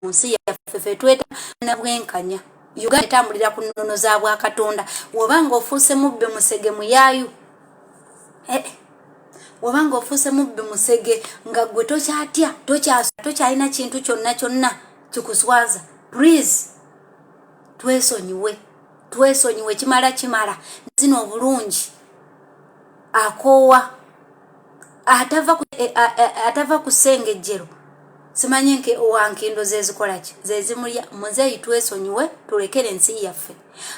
A: nsi yaffe. Fe tweta na bwenkanya. Uganda etambulira ku nnono za bwakatonda. Wobanga ofuuse mubbi, musege, muyaayu, wobanga ofuuse mubbi, musege, nga gwe tokyatya, tokyalina kintu kyonna kyonna kikuswaza, please twesonyiwe, twesonyiwe. Kimala, kimala. Zino obulungi akoowa atava ku ssengejjero, simanyi nke wankindo zezikolaki, zezimulya. Muzeeyi, twesonyiwe, tulekere ensi yaffe.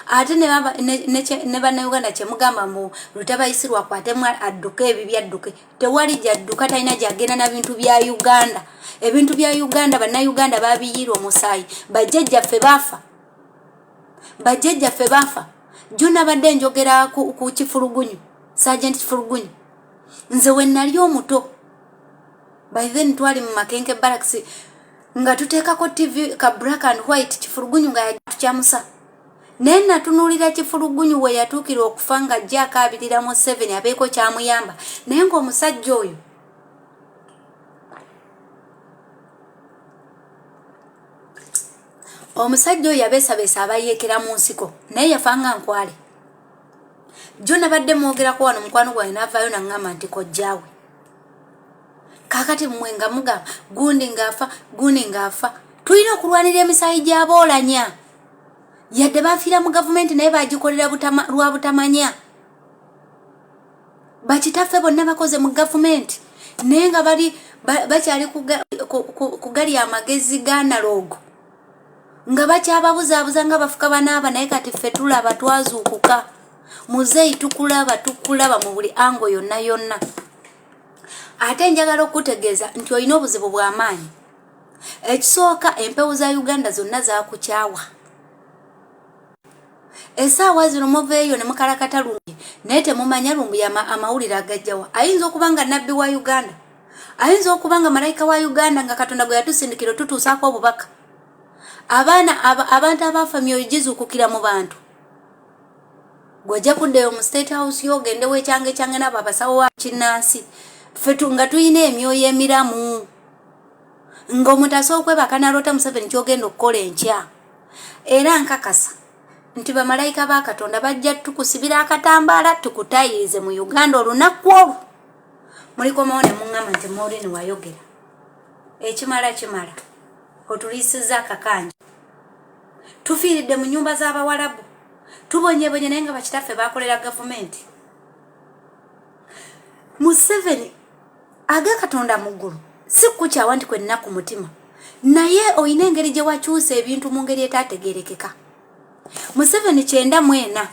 A: Ate ne Bannayuganda kyemugamba mbu Lutabayisirwa akwatemu adduke, ebibi adduke, tewali gyadduka, talina gyagenda na bintu bya Uganda. Ebintu bya Uganda Bannayuganda babiyiira omusaayi. Bajjajjaffe baafa, bajjajjaffe baafa. Jo nabadde njogera ku Kifulugunyu, Sergeant Kifulugunyu. Nze we nali omuto, by then twali mu Makenke Barracks nga tuteekako TV ka black and white. Kifulugunyu nga yatukyamusa, naye natunuulira Kifulugunyu we yatuukira okufa nga ajja akaabirira Museveni abeeko kyamuyamba, naye ng'omusajja oyo yabeesabeesa abayeekera mu nsiko, naye yafa nga nkwale. Jjo nabadde mwogerako wano, mukwano gwange n'avaayo naŋŋamba nti kojjaawe. Kaakati mmwe nga mugamba gundi ng'afa, gundi ng'afa, tulina okulwanira emisaayi gy'aboolanya. Yadde bafiira mu gavumenti, naye bagikolera lwa butamanya. Bakitaffe bonna bakoze mu gavumenti, naye nga bali bakyali ku gali amagezi ga analog, nga bakyababuzaabuza nga bafuka banaaba. Naye kati ffe tulaba, twazuukuka. Muzeeyi, tukulaba, tukulaba mu buli angle yonna yonna. Ate njagala okutegeeza nti olina obuzibu bw'amaanyi. Ekisooka, empewo za Uganda zonna zakukyawa. Esaawa zino muveeyo ne mukalakata Lumbuye, naye temumanya Lumbuye amawulire agajjawa. Ayinza okuba nga nabbi wa Uganda, ayinza okuba nga malayika wa Uganda, nga Katonda gwe yatusindikira otutuusaako obubaka. Abaana, abantu abaafa, myoyo gizuukukira mu bantu. Gwajja kuddayo mu State House yo, ogendewo ekyange kyange nabo abasawo wa kinnansi. Ffe nga tulina emyoyo emiramu, ng'omuntu asobola okwebaka naloota Museveni kyogenda okukola enkya. Era nkakasa nti bamalayika ba Katonda bajja tukusibira akatambaala, tukutayirize mu Uganda. Olunaku olwo mulikomawo ne muŋŋamba nti Maureen wayogera ekimala. Kimala otuliisiza akakanja. Tufiiridde mu nyumba z'Abawalabu, tubonyebonye, naye nga bakitaffe bakolera gavumenti. Museveni, aga Katonda mu ggulu, si kukyawa nti kwenna ku mutima, naye olina engeri gye wakyusa ebintu mu ngeri etaategerekeka. Museveni, 94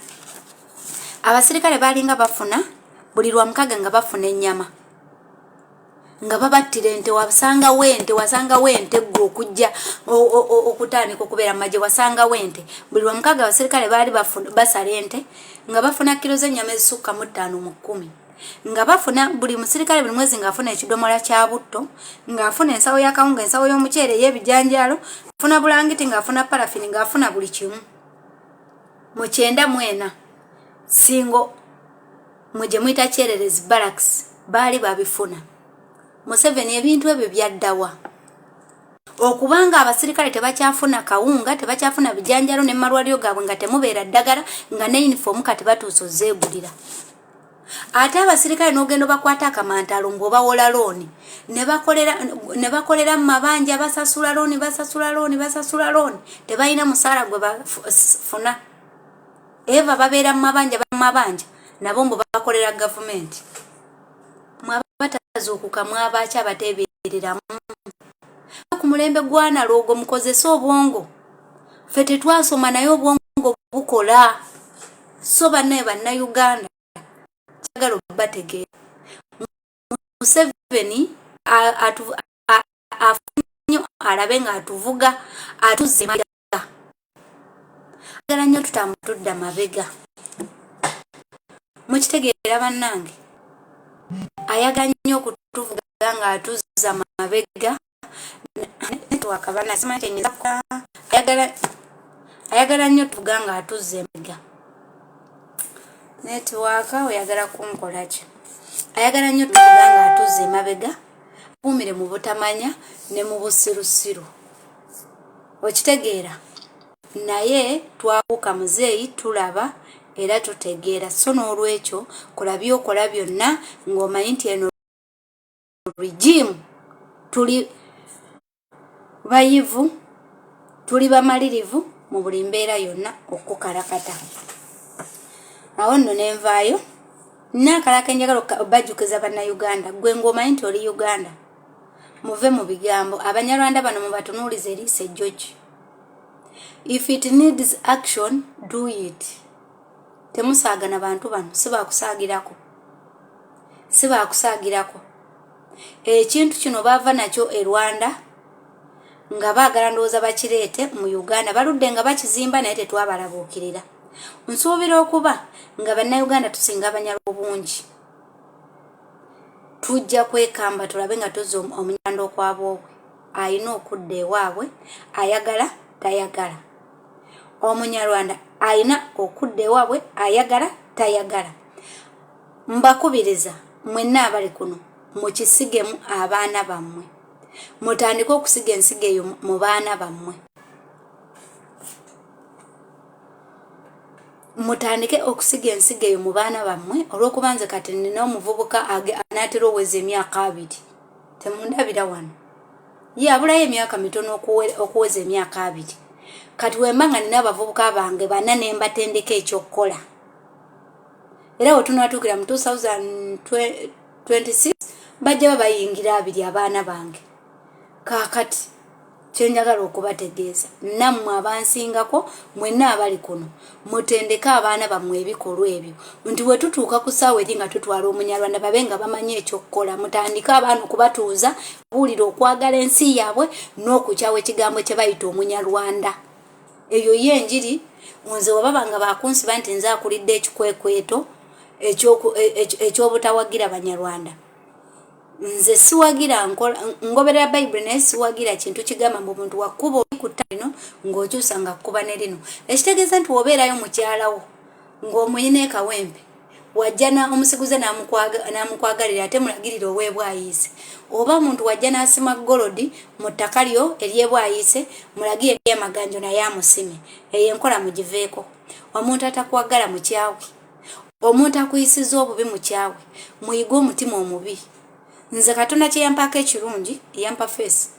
A: abasirikale balinga bafuna buli lwa mukaga, nga bafuna ennyama, nga babattira ente. Wasangawo ente, wasangawo ente. Gwe okujja okutandika okubeera mu magye, wasangawo ente. Buli lwa mukaga abasirikale baali basala ente, nga bafuna kiro z'ennyama ezisukka mu 5 mu 10, nga bafuna buli musirikale buli mwezi ng'afuna ekidomola kya butto, ng'afuna ensawo ya kawunga, ensawo y'omuceere, ey'ebijanjaalo, afuna bulangiti, ng'afuna parafini, ng'afuna buli kimu. Mu 94 singo mwe gye muyita Kyererezi Barracks baali babifuna. Museveni, ebintu ebyo byaddawa? Okubanga abasirikale tebakyafuna kawunga, tebakyafuna bijanjalo, ne malwaliro gaabwe nga temubeera ddagala, nga ne yunifoomu kati batuuse ozeegulira. Ate abasirikale n'ogenda obakwata akamantalo ng'obawola looni, ne bakolera mu mabanja, basasula looni, basasula looni, basasula looni, tebalina musaala gwe bafuna. Eva babeera mu mabanja, mabanja, nabo mbu bakolera gavumenti. Mwabatazuukuka, mwabaki abateebereramu ku mulembe gwa analog? Mukozese obwongo. Ffe tetwasoma, naye obwongo bukola. So bannaye Bannayuganda, kyagala obategeera, Museveni afunyo alabe ng'atuvuga atuzza emabega. Agala nnyo tutambula tudda mabega. Mukitegeera bannange? Ayagala nnyo okutuvuga ng'atuzza mabega. Network simanyi kyenyinza. Ayagala nnyo tuvuga ng'atuzza emabega. Network oyagala kunkola ki? Ayagala nnyo tuvuga ng'atuzza emabega, kuumire mu butamanya ne mu busirusiru. Okitegeera? Naye twabuuka, muzeeyi, tulaba era tutegeera. So n'olwekyo kola byokola byonna ng'omanyi nti eno regime tuli bayivu, tuli bamalirivu mu buli mbeera yonna okukalakata. Awo nno nenvaayo naakalaka. Enjagala obajjukiza Bannayuganda, gwe ng'omanyi nti oli Uganda, muve mu bigambo. Abanyarwanda bano mubatunuuliza eriiso ejjogi. If it needs action, do it. Temusaagana bantu bano, si bakusaagirako, si bakusaagirako. Ekintu kino baava nakyo e Rwanda, nga baagala ndowooza bakireete mu Uganda. Baludde nga bakizimba, naye tetwabalabuukirira. Nsuubira okuba nga Bannayuganda tusinga abanyala obungi, tujja kwekamba tulabe nga tuzza omunyarwanda okwaboobwe. Ayina okudda ewaabwe, ayagala tayagala. Omunyarwanda ayina okudda ewaabwe, ayagala tayagala. Mbakubiriza mwenna abali kuno, mukisigemu abaana bammwe, mutandike okusiga ensigo eyo mu baana bammwe. Mutandike okusiga ensigo eyo mu baana bammwe, olw'okuba nze kati nina omuvubuka anaatera oweza emyaka 20. Temundabira wano, ye abulayo emyaka mitono okuweza emyaka 20. Kati wemba nga nina abavubuka bange bana ne mbatendeka ekyokukola, era we tunaatuukira mu 2026 bajja ba bayingira 20 abaana bange. Kaakati kyenjagala okubategeeza nammwe abansingako mwenna abali kuno, mutendeke abaana bammwe ebikolwa ebyo, nti we tutuuka ku ssaawa eri nga tutwala Omunyarwanda, babe nga bamanyi ekyokukola. Mutandike abaana okubatuuza buulira okwagala ensi yaabwe n'okukyawa ekigambo kye bayita Omunyarwanda. Eyo ye enjiri. Nze webaba nga bakunsiba nti nze akulidde ekikwekweto eky'obutawagira Banyarwanda, nze siwagira ngoberera Bayibuli, naye siwagira kintu kigamba mbu omuntu wakuba oli ku ttaka lino ng'okyusa nga kkuba ne lino. Ekitegeeza nti wobeerayo mukyalawo ng'omuyina ekawempe, wajja omusiguze n'amukwagalira, ate mulagirira ow'ebwayiise, oba omuntu wajja n'asima gold mu ttaka lyo ery'ebwayiise, mulagire eryamaganjo naye amusime. Eyo enkola mugiveeko. Omuntu atakwagala mukyawe, omuntu akuyisiza obubi mukyawe, muyige omutima omubi. Nze Katonda kye yampaako ekirungi, yampa face.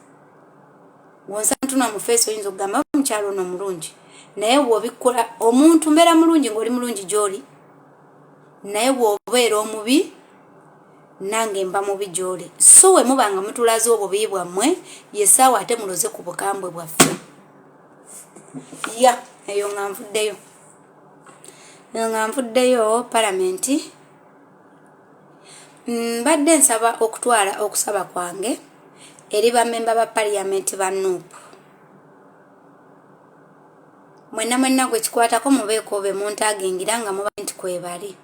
A: Wonsantuna mu face, oyinza okugamba omukyalo ono omulungi, naye bw'obikkola omuntu mbeera mulungi ng'oli mulungi gy'oli, naye bw'obeera omubi nange mba mubi gy'oli. So we muba nga mutulaze obubi bwammwe, yesaawa ate muloze ku bukambwe bwaffe. Ya eyo nga nvuddeyo, eyo nga nvuddeyo palamenti. Mbadde nsaba okutwala okusaba kwange eri bamemba ba paliyamenti ba NUP mwenna mwenna gwe kikwatako, mubeeko be muntagingira nga muba nti kwebali.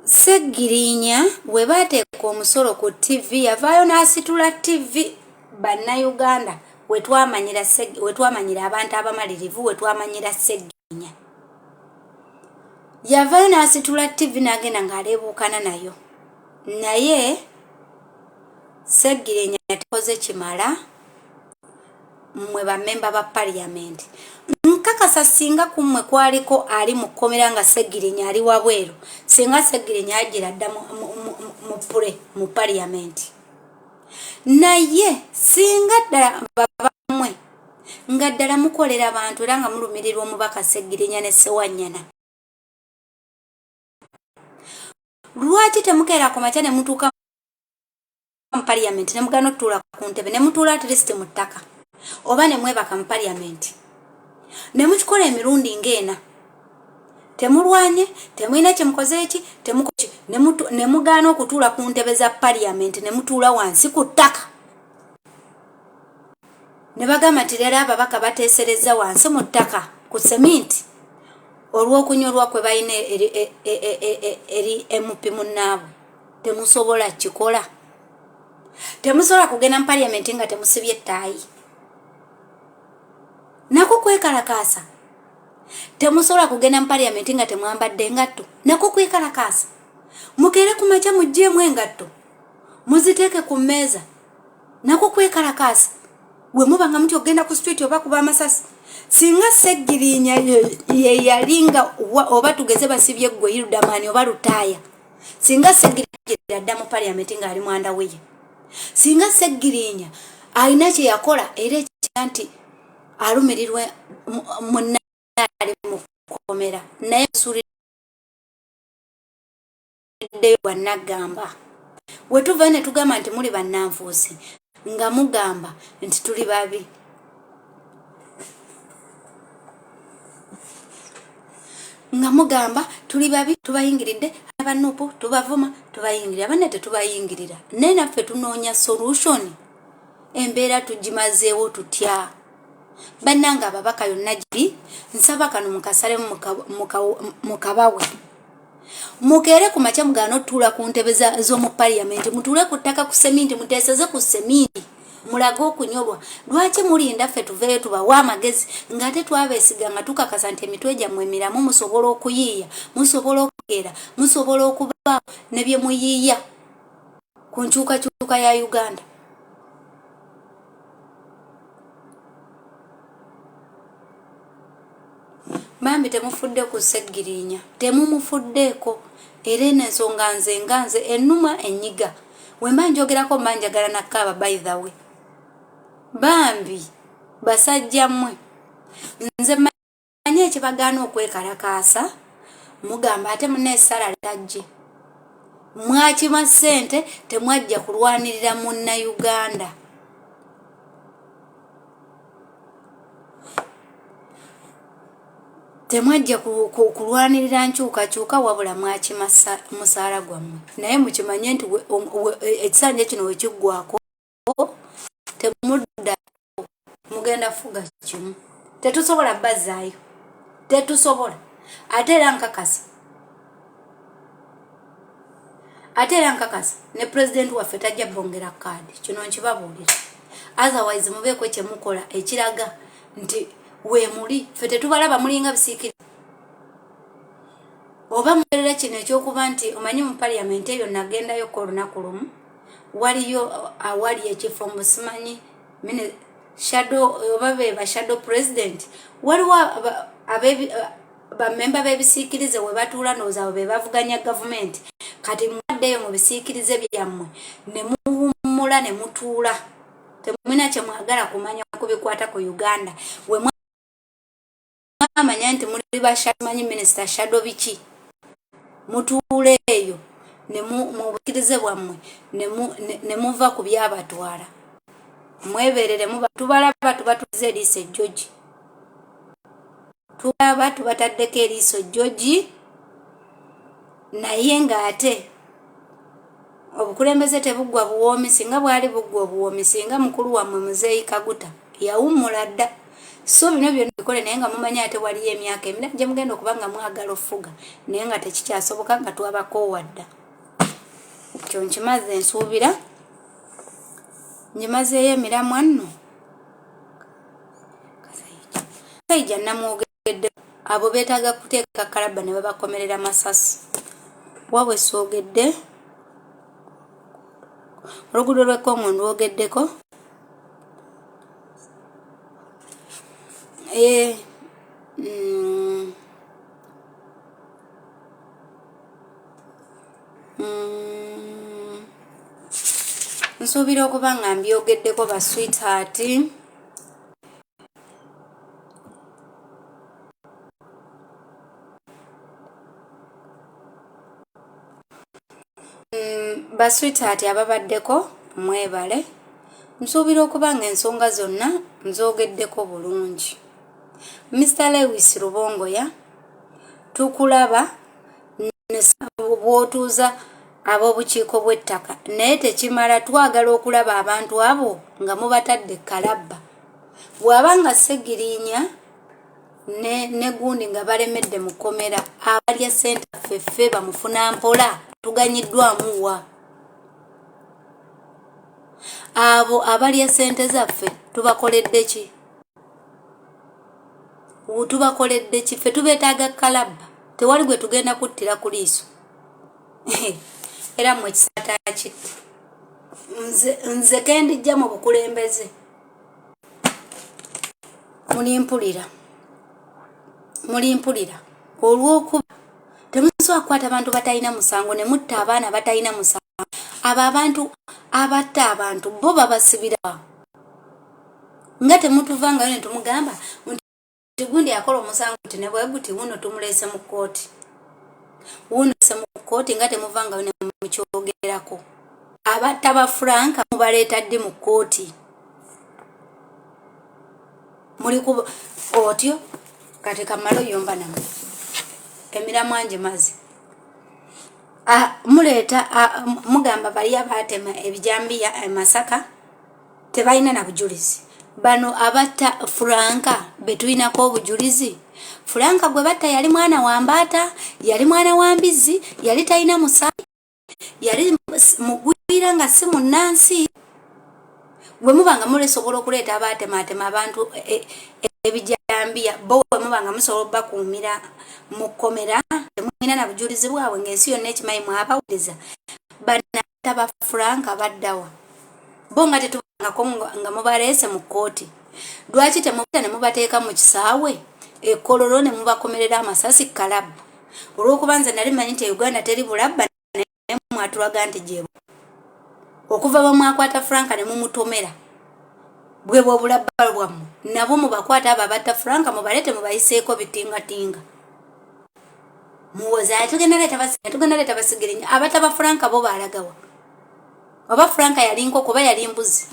A: Seggirinya we baateeka omusolo ku TV, yavaayo n'asitula TV. Bannayuganda, wetwamanyira abantu abamalirivu, wetwamanyira Seggirinya, yavaayo n'asitula TV n'agenda ng'aleebuukana nayo. Naye Seggirinya tekoze kimala. Mmwe bamemba ba paliyamenti, nkakasa singa ku mmwe kwaliko ali mu kkomera nga Seggirinya ali wabweru, singa Seggirinya agira dda mu pure mu paliyamenti. Naye singa ddala babamwe nga ddala mukolera bantu era nga mulumirirwa omubaka Seggirinya ne Sewanyana, lwaki temukeera ku makya ne mutuuka mu paliyamenti ne mugaana otutuula ku ntebe, ne mutuula at least mu ttaka, oba ne mwebaka mu paliyamenti, ne mukikola emirundi ng'ena? Temulwanye, temulina kyemukoze eki, ne mugaana okutuula ku ntebe za paliyamenti, ne mutuula wansi ku ttaka, ne bagamba nti leero ababaka bateeserezza wansi mu ttaka ku seminti olw'okunyolwa kwe balina eri MP munnaabwe. Temusobola kikola, temusobola kugenda mu paliyamenti nga temusibye ettaayi, nako kwekalakaasa. Temusobola kugenda mu paliyamenti nga temwambadde engatto, nako kwekalakaasa. Mukeere ku makya muggyemu engatto muziteeke ku mmeeza, nako kwekalakaasa. We muba nga muti okugenda ku street oba kuba amasasi, singa Seggirinya ye yali nga oba tugeze basibye ggwe Hilderman oba Lutaaya, singa Seggirinya adda mu paliyamenti ng'ali mwanda weye, singa Seggirinya alina kye yakola era ekya nti alumirirwe munna ali mu kkomera, naye nsuuliddeyo gwa naggamba. We tuvayo ne tugamba nti muli bannanfuusi, nga mugamba nti tuli babi. Nga mugamba tuli babi, tubayingiridde aba NUP, tubavuma, tubayingirira. Banne tetubayingirira, naye naffe tunoonya solution. Embeera tugimazeewo tutya? Bannange ababaka yonna giri, nsaba kano mukasalemu, mukabawe. Mukeere ku makya mugaana otutuula ku ntebe z'omu paliyamenti, mutuule ku ttaka ku seminti, muteeseze ku seminti, mulage okunyolwa. Lwaki mulinda ffe tuveeyo tubawe amagezi, ng'ate twabeesiga nga tukakasa nti emitwe gyammwe miramu, musobola okuyiiya, musobola okugeera, musobola okubaawo ne bye muyiiya ku nkyukakyuka ya Uganda? Bambi temufudde ku Ssegirinya, temumufuddeeko era eno ensonga nze nga nze ennuma enyiga wemba njogerako mba njagala nakaaba. By the way, bambi basajja mmwe, nze manyi ekibagaana okwekalakaasa, mugamba ate muneesala tajje mwakima ssente, temwajja kulwanirira Munnayuganda. Temwajja kulwanirira nkyukakyuka, wabula mwakima musaala gwammwe. Naye mukimanye nti ekisanja kino wekiggwako temudda, mugenda fuga kimu. Tetusobola bazaayo, tetusobola. Ate era nkakasa, ate era nkakasa ne pulezidenti waffe tajja bongera kaadi. Kino nkibabuulira. Otherwise mubeeko kyemukola ekiraga nti weemuli. Ffe tetubalaba, mulinga bisiikiri. Oba mugerera kino ekyokuba nti omanyi mu parliament eyo nagendayoko olunaku lumu, waliyo awali ekifo musimanyi shadow oba beba shadow president, waliwo bamemba b'ebisiikirize we batuula, ndowooza abo be bavuganya gavumenti. Kati mwaddeyo mu bisiikirize byammwe ne muwummula ne mutuula, temulina kye mwagala kumanya ku bikwata ku Uganda. We mwamanya nti muli bashamanyi minisita shadow biki, mutuule eyo mu bukirize bwammwe ne muva ku byabatwala, mwebereremu. Tubalaba, tubatuliza eriiso ejjogi, tulaba tubataddeko eriiso jjogi. Naye ng'ate obukulembeze tebuggwa buwoomi. Singa bwali buggwa obuwoomi, singa mukulu wammwe Muzeeyi Kaguta yawummula dda. So bino byonna bikole, naye nga mumanyi ate waliyo emyaka emirala gye mugenda okuba nga mwagala ofuga, naye nga tekikyasoboka, nga twabakoowa dda. Kyo nkimaze, nsuubira ngimazeeyo emiramwa nno. Kasaija namwogedde, abo beetaaga kuteeka kalabba ne babakomerera masasi. Wabwe soogedde oluguudo lw'e Congo, ndwogeddeko. Nsuubira okuba nga mbyogeddeko, ba sweetheart. Ba sweetheart ababaddeko mwebale. Nsuubira okuba nga ensonga zonna nzoogeddeko bulungi. Mr Lewis Rubongoya, tukulaba bw'otuuza ab'obukiiko bw'ettaka, naye tekimala. Twagala okulaba abantu abo nga mubatadde kalabba. Bw'aba nga Segirinya ne gundi nga balemedde mu kkomera, abalya ssente ffeffe bamufuna mpola, tuganyiddwamu wa? Abo abalya ssente zaffe tubakoledde ki? Tubakoledde ki? Ffe tubeetaaga kalabba. Tewali gwe tugenda kuttira ku liiso. Era mmwe ekisata kitta. Nze kendijja mu bukulembeze, mulimpulira, mulimpulira, olw'okuba temusobola kukwata bantu batalina musango ne mutta abaana batalina musango. Abo abantu abatta abantu bo babasibira nga temutuvangayo ne tumugamba nti gundi akola omusango nti ne bwe guti, wuno tumuleese mu kkooti, wuno se mu kkooti, nga temuvangayo ne mukyogerako. Abatta ba Franka mubaleeta ddi mu kkooti? Muli ku otyo. Kati kamale oyomba namwe, emiramwa ngimaze. Muleeta, mugamba bali abaatema ebijambiya e Masaka tebalina na bujulizi. Bano abatta Franka betulinako obujulizi. Franka gwe batta yali mwana wa mbaata, yali mwana wa mbizzi, yali talina musaayi, yali mugwira nga si munnansi. Bwe muba nga mulisobola okuleeta abaatemaatema abantu ebijambiya, bo bwe muba nga musobola obakuumira mu kkomera, temulina na bujulizi bwabwe, ng'ensi yonna ekimanyi mwabawuliriza. Banatta ba Franka baddawa bo nga tetubangako nga mubaleese mu kkooti? Lwaki temuta ne mubateeka mu kisaawe? Ekololo ne mubakomerera amasasi kalabba. Olw'okuba nze nali manyi nti e Uganda teri bulabba, naye mwatulaga nti gye okuva bwe mwakwata Frank ne mumutomera, bwe bwe obulabba bwammwe. Nabo mubakwata abo abatta Frank, mubaleete mubayiseeko bitingatinga. Muwoza tugenda leeta basigirinya. Abatta ba Frank bo baalagawa? Oba Frank yali nkoko oba yali mbuzi?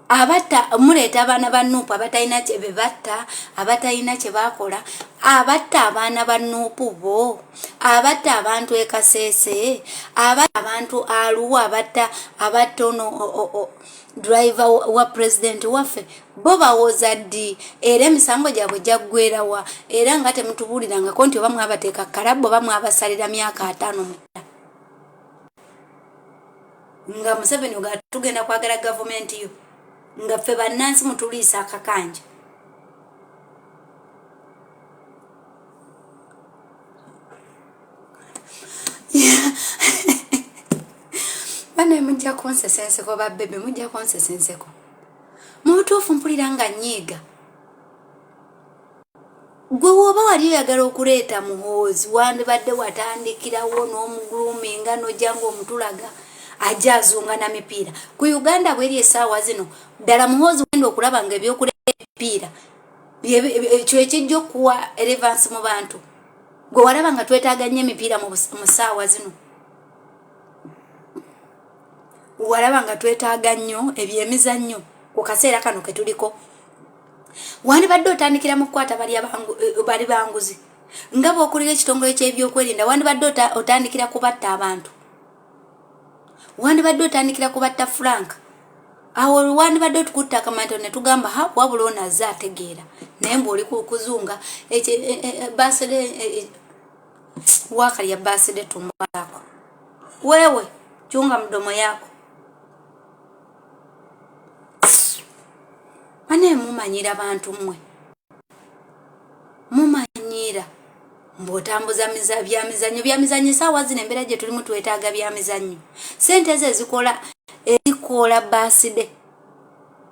A: Abatta muleeta abaana ba Nuupu abatalina kye batta, abatalina kye bakola. Abatta abaana ba Nuupu bo, abatta abantu e Kasese, abatta abantu Aluwa, abatta ono driver wa president waffe, bo bawoza ddi? Era emisango gyabwe gyaggwerawa? Era nga temutubuulirangako nti oba mwabateeka kalabba oba mwabasalira myaka 50 mutta. Nga Museveni oga tugenda kwagala gavumenti yo, nga ffe bannansi mutuliisa akakanja. Bane mujja kunsesa enseko, babebe mujja kunsesa enseko. Mu butuufu mpulira nga nnyiiga. Gwe woba wali oyagala okuleeta Muhoozi, wandibadde watandikirawo n'omugroominga, n'ojja ng'omutulaga ajja azunga na mipiira ku Uganda bweri essaawa zino. Ddala Muhoozi wenda okulaba nga ebyokuleeta emipiira ekyo ekijja okuwa relevance mu bantu. Gwe walaba nga twetaaga nnyo emipiira mu ssaawa zino? Walaba nga twetaaga nnyo ebyemizannyo ku kaseera kano ke tuliko? Wandibadde otandikira mu kukwata bali banguzi. Nga bw'okulira ekitongole ky'ebyokwerinda, wandibadde otandikira kubatta abantu, wandibadde otandikira kubatta Frank. Awo wandibadde otukutta akamanto ne tugamba, ha, wabula ono azze ategeera. Naye mbw'oli kuzunga basede wakalya basede tumbo yako wewe, chunga mdomo yako. Bane mumanyira bantu mmwe, mumanyira mbw'otambuza byamizannyo, byamizannyo. Esaawa zino embeera gye tulimu twetaaga byamizannyo? Sente ezo ezikola birthday,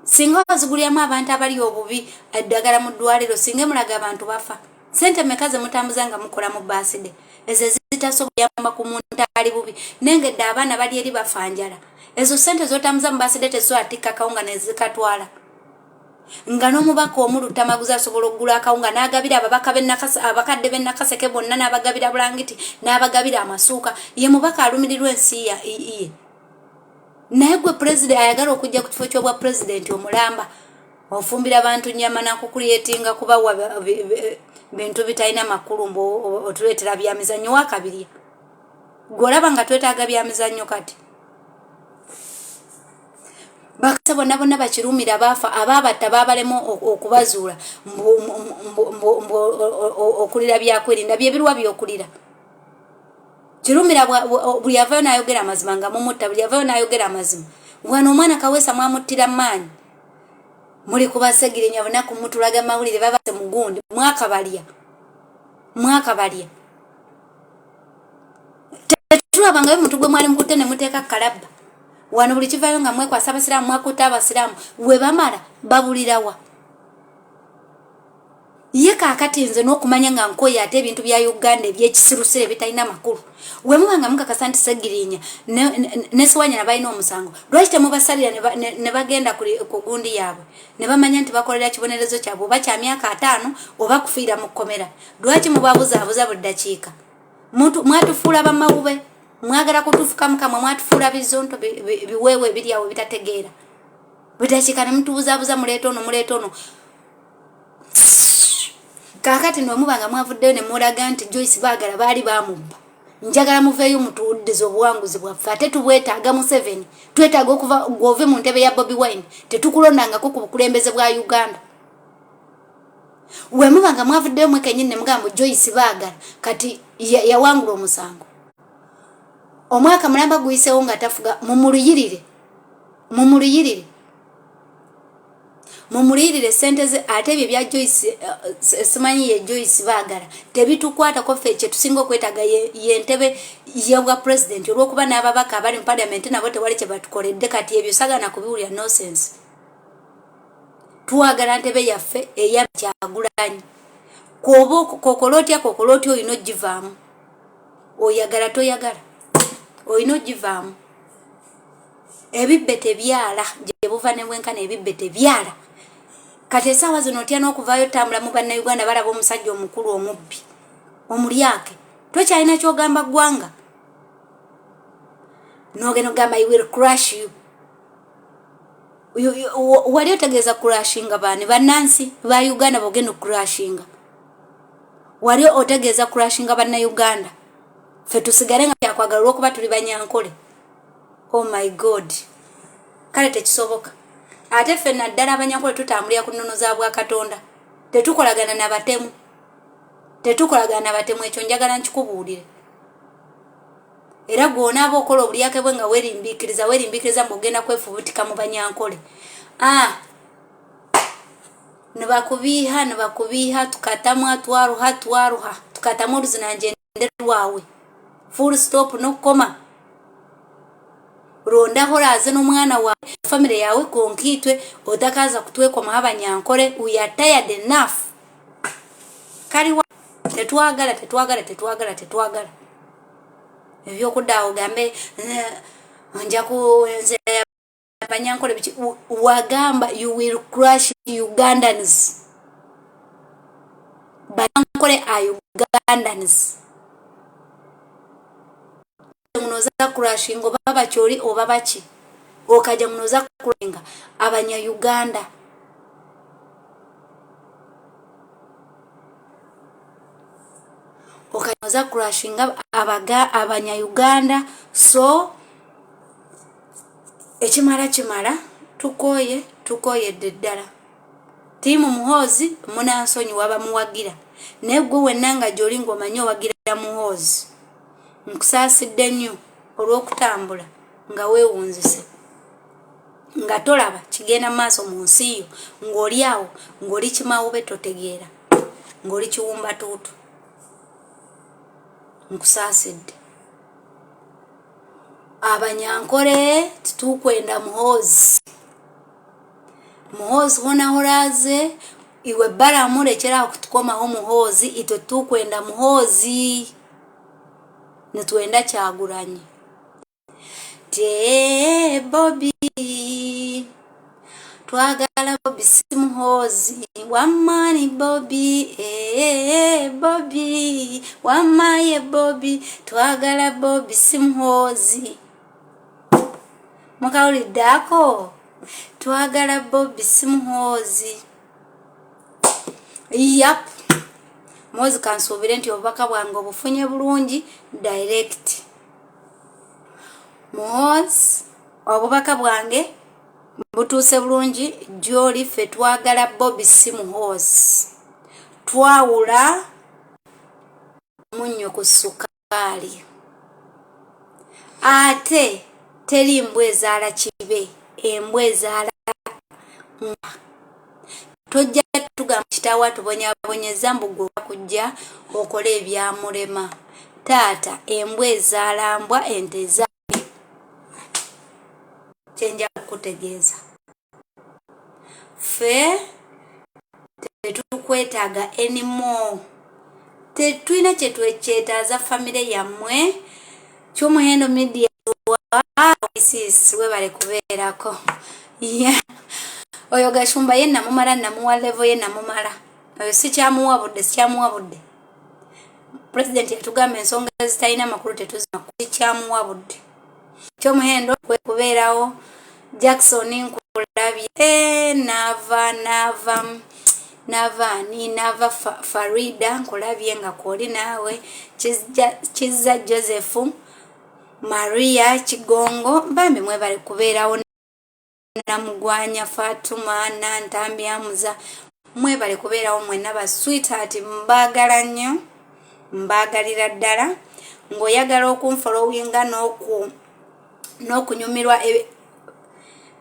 A: singa oziguliramu abantu abali obubi eddagala mu ddwaliro, singa emulaga abantu bafa. Sente meka ze mutambuza nga mukola mu birthday ezo ezitasobola kuyamba ku muntu ali bubi? Nengedde abaana bali eri bafa njala. Ezo sente zotambuza mu birthday tezisobola tikka akawunga nezikatwala, nga n'omubaka omu Lutamaguzi asobola okugula akawunga n'agabira ababaka abakadde b'e Nakaseke bonna, n'abagabira bulangiti, n'abagabira amasuuka. Ye mubaka alumirirwa ensi ye. Naye gwe pulezidenti ayagala okujja ku kifo ky'obwa pulezidenti omulamba, ofumbira bantu nyama nakucreatinga kubawa bintu bitalina makulu, mbu otuleetera byamizannyo. Wakabirya gwe olaba nga twetaaga byamizannyo kati? Bakase bonna bonna bakirumira baafa, abaabatta baabalemu okubazuula. Okulira byakwerinda byebiruwa byokulira? Kirumira buli avayo n'ayogera amazima nga mumutta, buli avayo n'ayogera amazima. Wano omwana Kaweesa mwamuttira maanyi. Muli kubasegirinya bunaku, mutulaga mawulire babase mugundi. Mwakabalya, mwakabalya. Tetulabangayo muntu gwe mwali mukutte ne muteeka kalabba. Wano buli kivayo nga mwekwasa abasiraamu, mwakutte abasiraamu. We bamala babulirawa ye? Kaakati nze n'okumanya nga nkoye ate ebintu bya Uganda ebyekisirusire ebitalina makulu. We muba nga mukakasa nti Segirinya ne Sewanyana balina omusango, lwaki temubasalira ne bagenda ku gundi yaabwe ne bamanya nti bakolera kibonerezo kyabwe, oba kya myaka 50 oba kufiira mu kkomera? Lwaki mubabuzaabuza buli dakiika? Mwatufuula bamawube, mwagala kutufuka mukamwa, mwatufuula bizonto biweewo ebiri awo bitategeera. Buli dakiika ne mutubuzaabuza, muleeta ono, muleeta ono. Kaakati nomuba nga mwavuddeyo ne mulaga nti Joyce baagala baali bamubba, njagala muveeyo mutuwuddiza obuwanguzi bwaffe. Ate tubwetaaga. Museveni, twetaaga okuva gwove mu ntebe ya Bobi Wine. Tetukulondangako ku bukulembeze bwa Uganda. Wemuba nga mwavuddeyo mwekenyini ne mugamba Joyce baagala kati yawangula omusango, omwaka mulamba guyisewo nga tafuga, mumuluyirire, mumuluyirire, mumuliyirire sente ze. Ate ebyo ebya Joyce, simanyi ye Joyce baagala, tebitukwatako. Ffe kyetusinga okwetaaga yentebe yebwa pulezidenti, olwokuba n'ababaka abali mu paliamenti nabo tewali kyebatukoledde. Kati ebyo sagana kubiwulira, nonsense. Twagala ntebe yaffe eya Kyagulanyi. Kwoba kokola otya kokola otya olina ogivaamu. Oyagala toyagala olina ogivaamu. Ebibbe tebyala gye buva ne bwenkana ebibbe tebyala. Kati esaawa zino otya n'okuvaayo otambula mu bannayuganda balaba omusajja omukulu omubbi omulyake tokyalina kyogamba ggwanga nogenda okugamba I will crush you. Wali otegeeza crushinga baani bannansi ba Uganda bogenda okucrushinga wali otegeeza crushinga bannayuganda ffe tusigale nga kyakwagala olwokuba tuli banyankole. Oh my God, kale tekisoboka. Ate ffe naddala abanyankole tutambulira ku nnono za bwakatonda, tetukolagana na batemu, tetukolagana na batemu. Ekyo njagala nkikubuulire. Era gwonaaba okola obulyake bwe nga werimbiikiriza werimbiikiriza mbu ogenda kwefubutika mu banyankole, ah, nibakubiiha nibakubiiha tukatamwa twaruha twaruha tukatamwa oruzinangyende rwawe full stop n'okukoma rondaho oraaze n'omwana waawe family yawe konka itwe otakaza kutwekomaho abanyankole. We are tired enough. Kaliwa tetwagala tetwagala tetwagala tetwagala ebyokudda awo gambe nja ku nze abanyankole biki. Wagamba you will crush Ugandans. Banyankole are Ugandans. Munoza crushinga oba bakyoli oba baki okaja munoza crushinga abanya Uganda okanoza crushinga abaga abanya Uganda. So ekimala kimala tukoye tukoyedde ddala. Team Muhoozi munansonyiwa bamuwagira, naye gwe wenna nga gy'oli ng'omanyi owagira Muhoozi, nkusaasidde nnyo olw'okutambula nga weewunzise nga tolaba kigenda maaso mu nsi yo, ng'oli awo ng'oli kimawube totegeera ng'oli kiwumbatuutu. Nkusaasidde. Abanyankole titukwenda Muhoozi. Muhoozi hona horaze iwe Balamu lekera kutukomaho Muhoozi. Itwe tukwenda Muhoozi, nitwenda Kyagulanyi. Te Bobi twagala Bobi si Muhoozi wamani Bobi Bobi wamaye Bobi twagala Bobi si Muhoozi. Mukawulidde ako? Twagala Bobi si Muhoozi. Yap, Muhoozi kansuubire nti obubaka bwange obufunye bulungi direct. Muhoozi obubaka bwange butuuse bulungi gy'oli. Ffe twagala Bobi si Muhoozi. Twawula munnyo ku sukaali, ate teri mbwa ezaala kibe, embwa ezaala mbwa. Tojja tugamba kitaawo atubonyaabonyeza mbu gwe kujja okole ebyamulema. Taata, embwa ezaala mbwa, ente ezaala. Kyenja kukutegeeza, ffe tetukwetaaga anymore, tetulina kyetwekyetaaza famire yammwe. Kyomuhendo media sis webale kubeerako. Oyo Gashumba ye namumala, namuwa level ye namumala. Oyo sikyamuwa budde, sikyamuwa budde. Pulezidenti yatugamba ensonga ezitalina makulu tetuzima, sikyamuwa budde. Kyomuhendo kwe kubeerawo. Jackson nkulabye, naava naava naava ani naava Farida nkulabye nga kwoli naawe. Kizza Joseph, Maria Kigongo, bambi mwebale kubeerawo. Namugwanya Fatuma Nantambi Amuza, mwebale kubeerawo mwenna ba sweetheart. Mbaagala nnyo, mbaagalira ddala. Ng'oyagala okunfollowinga n'okunyumirwa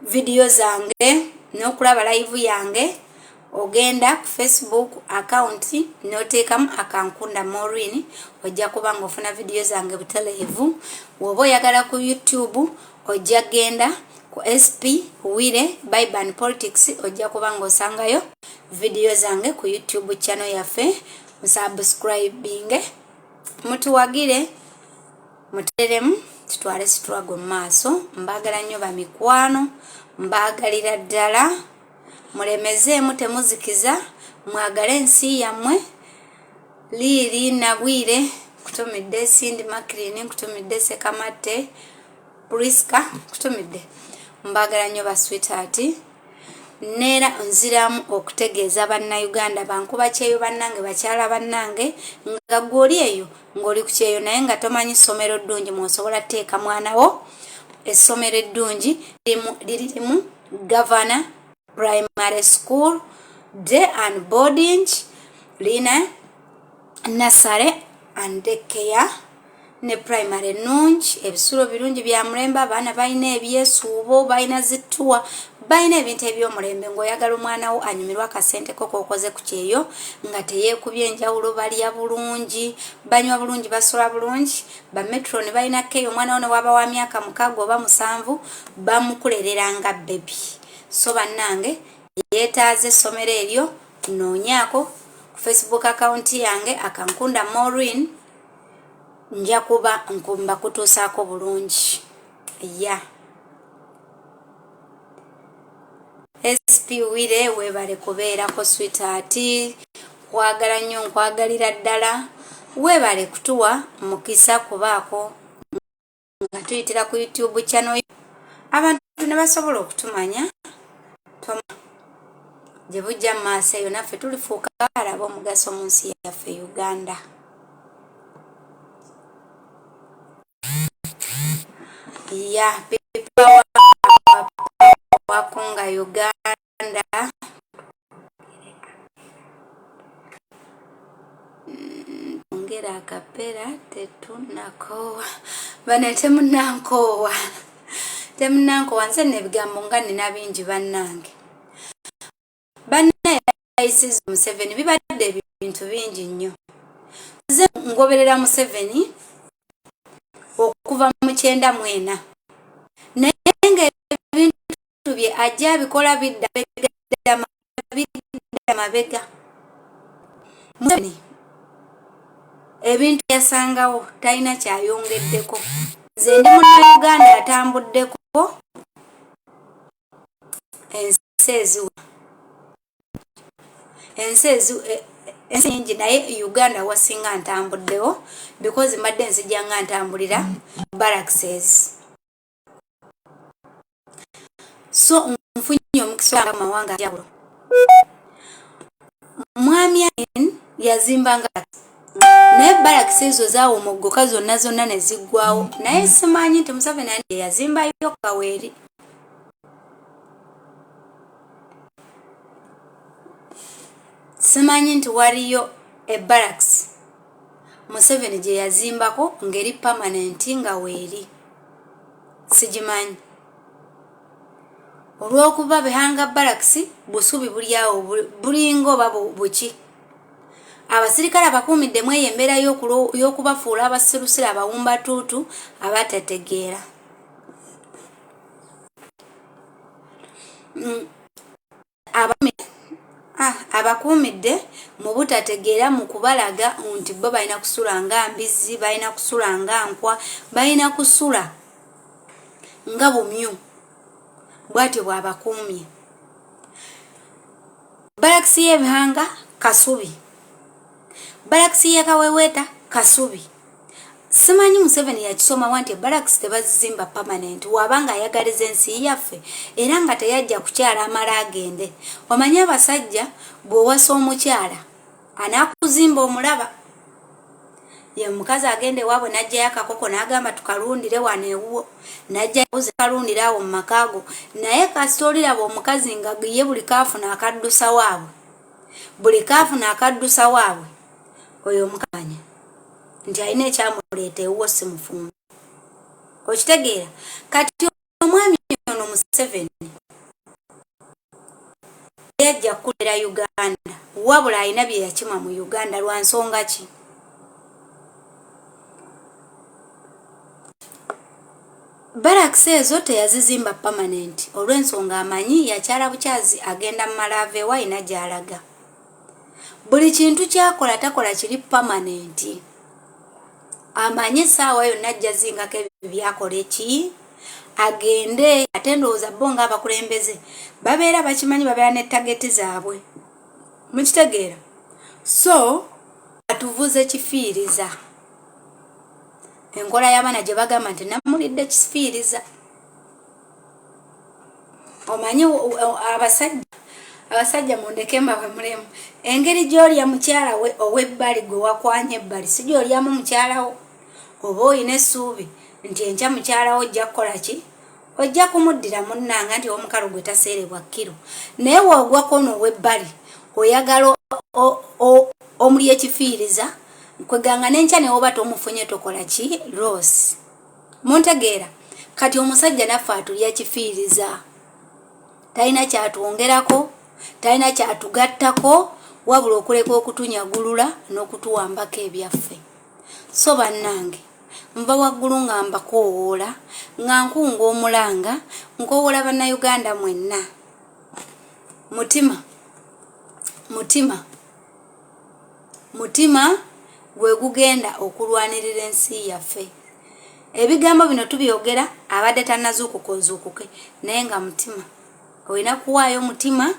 A: vidiyo zange n'okulaba live yange, ogenda ku Facebook account n'oteekamu Akankunda Maureen, ojja kuba ng'ofuna vidiyo zange butaleevu. Bw'oba oyagala ku YouTube, ojja genda Ku SP Wire Bible and Politics ojja kuba ng'osangayo vidiyo zange ku YouTube channel yaffe. Musubscribinge, mutuwagire, muteremu tutwale struggle mu maaso. Mbaagala nnyo bamikwano, mbaagalira ddala. Mulemezeemu, temuzikiza, mwagale ensi yammwe. Liiri Nabwire nkutumidde, Cindy Maclean nkutumidde, Sekamatte Priska nkutumidde. Mbaagala nnyo ba sweetheart. Neera nziramu okutegeeza Bannayuganda bankuba kyeyo bannange, bakyala bannange, nga gwe oli eyo ng'oli ku kyeyo naye nga tomanyi ssomero ddungi mw'osobola teeka mwana wo. Essomero eddungi lirimu Gavana Primary School Day and Boarding, lina nursery and daycare ne primary ennungi, ebisulo birungi bya mulembe, abaana balina ebyesuubo, balina zittuwa, balina ebintu eby'omulembe. Ng'oyagala omwana wo anyumirwe akasente ko k'okoze ku kyeyo nga teyeekubye enjawulo, balya bulungi, banywa bulungi, basula bulungi. Bametron balina keeyo, omwana wo ne waba wa myaka 6 oba 7 bamukulerera nga baby. So bannange, yeetaaze essomero eryo, noonyaako ku Facebook account yange Akankunda Maureen, nja kuba nkumba kutuusaako bulungi. Ya SP Wire, weebale kubeerako sweetheart, nkwagala nnyo, nkwagalira ddala. Weebale kutuwa mukisa kubaako nga tuyitira ku YouTube channel abantu ne basobola okutumanya. Gye bujja mu maaso eyo naffe tulifuuka alaba omugaso mu nsi yaffe Uganda. Ya people wakunga Uganda. Ongera akapera tetunakoowa bane, temunankoowa, temunankoowa. Nze nebigambo nga nina bingi bannange. Bannayisiza Museveni bibadde ebintu bingi nnyo. Nze ngoberera Museveni okuva mu 94, naye nga ebintu bye ajja abikola bidda mabega. Museveni ebintu yasangawo talina kyayongeddeko. Nze ndi Munnayuganda atambuddeko ensi eziwa ensi ensi nyingi, naye Uganda wasinga ntambuddewo because mbadde nzija nga ntambulira barracks, so nfunye omukisa mawanga njawulo. Mwami Amin yazimbanga, naye barracks ezo zaawomoggoka zonna zonna ne ziggwawo, naye simanyi nti Museveni yazimbayo kaweeri. Simanyi nti waliyo ebarracks Museveni gye yazimbako ng'eri permanent nga weeri, sigimanyi, olw'okuba Bihanga Barracks busubi buli awo bulinga oba buki. Abasirikale abakuumiddemu eyo embeera y'okubafuula abasirusira, abawumbatuutu, abatategeera. Abakuumidde mu butategeera, mu kubalaga nti bo balina kusula nga mbizzi, balina kusula nga nkwa, balina kusula nga bumyu. Bw'atyo bw'abakuumye. Barracks y'Ebihanga kasubi, barracks y'e Kaweweeta kasubi. Simanyi Museveni yakisomawa nti barracks tebazizimba permanent. Wabanga ayagaliza ensi yaffe era nga teyajja kukyala amala agende. Omanyi abasajja, bw'owasa omukyala anaakuzimba omulaba ye mukazi agenda ewaabwe n'ajjayo akakoko n'agamba tukalundire wano ewuwo, najja kalundire awo mu makaago. Naye kasita oliraba omukazi nga ye buli kaafuna akaddusa waabwe, buli kaafuna akaddusa waabwe, oyo omukanya nti alina ekyamuleeta ewuwo, si mufumbo. Okitegeera? Kati omwami ono Museveni yajja kukulera Uganda, wabula alina bye yakima mu Uganda. Lwa nsonga ki? Barracks ezo teyazizimba permanent olw'ensonga amanyi yakyala bukyazi agenda mumala aveewo alina gy'alaga. Buli kintu ky'akola takola kiri permanent. Amanyi essaawa yonna ajja zingako ebyo byakola eki agende ate ndowooza bo ng'abakulembeze babeera bakimanyi babeera ne tageti zaabwe. Mukitegeera? So atuvuze kifiiriza. Enkola y'abaana gye bagamba nti namulidde kifiiriza. Omanyi abasajja abasajja mundeke mbawe mulemu engeri gy'olya mukyala we ow'ebbali gwe wakwanya ebbali si gy'olyamu mukyala wo oba olina essuubi nti enkya mukyala wo ojja kukola ki ojja kumuddira munnanga nti omukalu gwe taseerebwa kkiro naye woogwako ono ow'ebbali oyagala omuli ekifiiriza kweganga n'enkya newoba tomufunye tokola ki rose muntegeera kati omusajja naffe atulya kifiiriza talina kyatwongerako talina kyatugattako wabula okuleka okutunyagulula n'okutuwambako ebyaffe so bannange nva waggulu nga mbakoowoola nga nkunga omulanga nkoowoola bannayuganda mwenna mutima mutima Mutima gwe gugenda okulwanirira ensi yaffe. Ebigambo bino tubyogera abadde tannazuukuka ozuukuke naye nga mutima olina kuwaayo mutima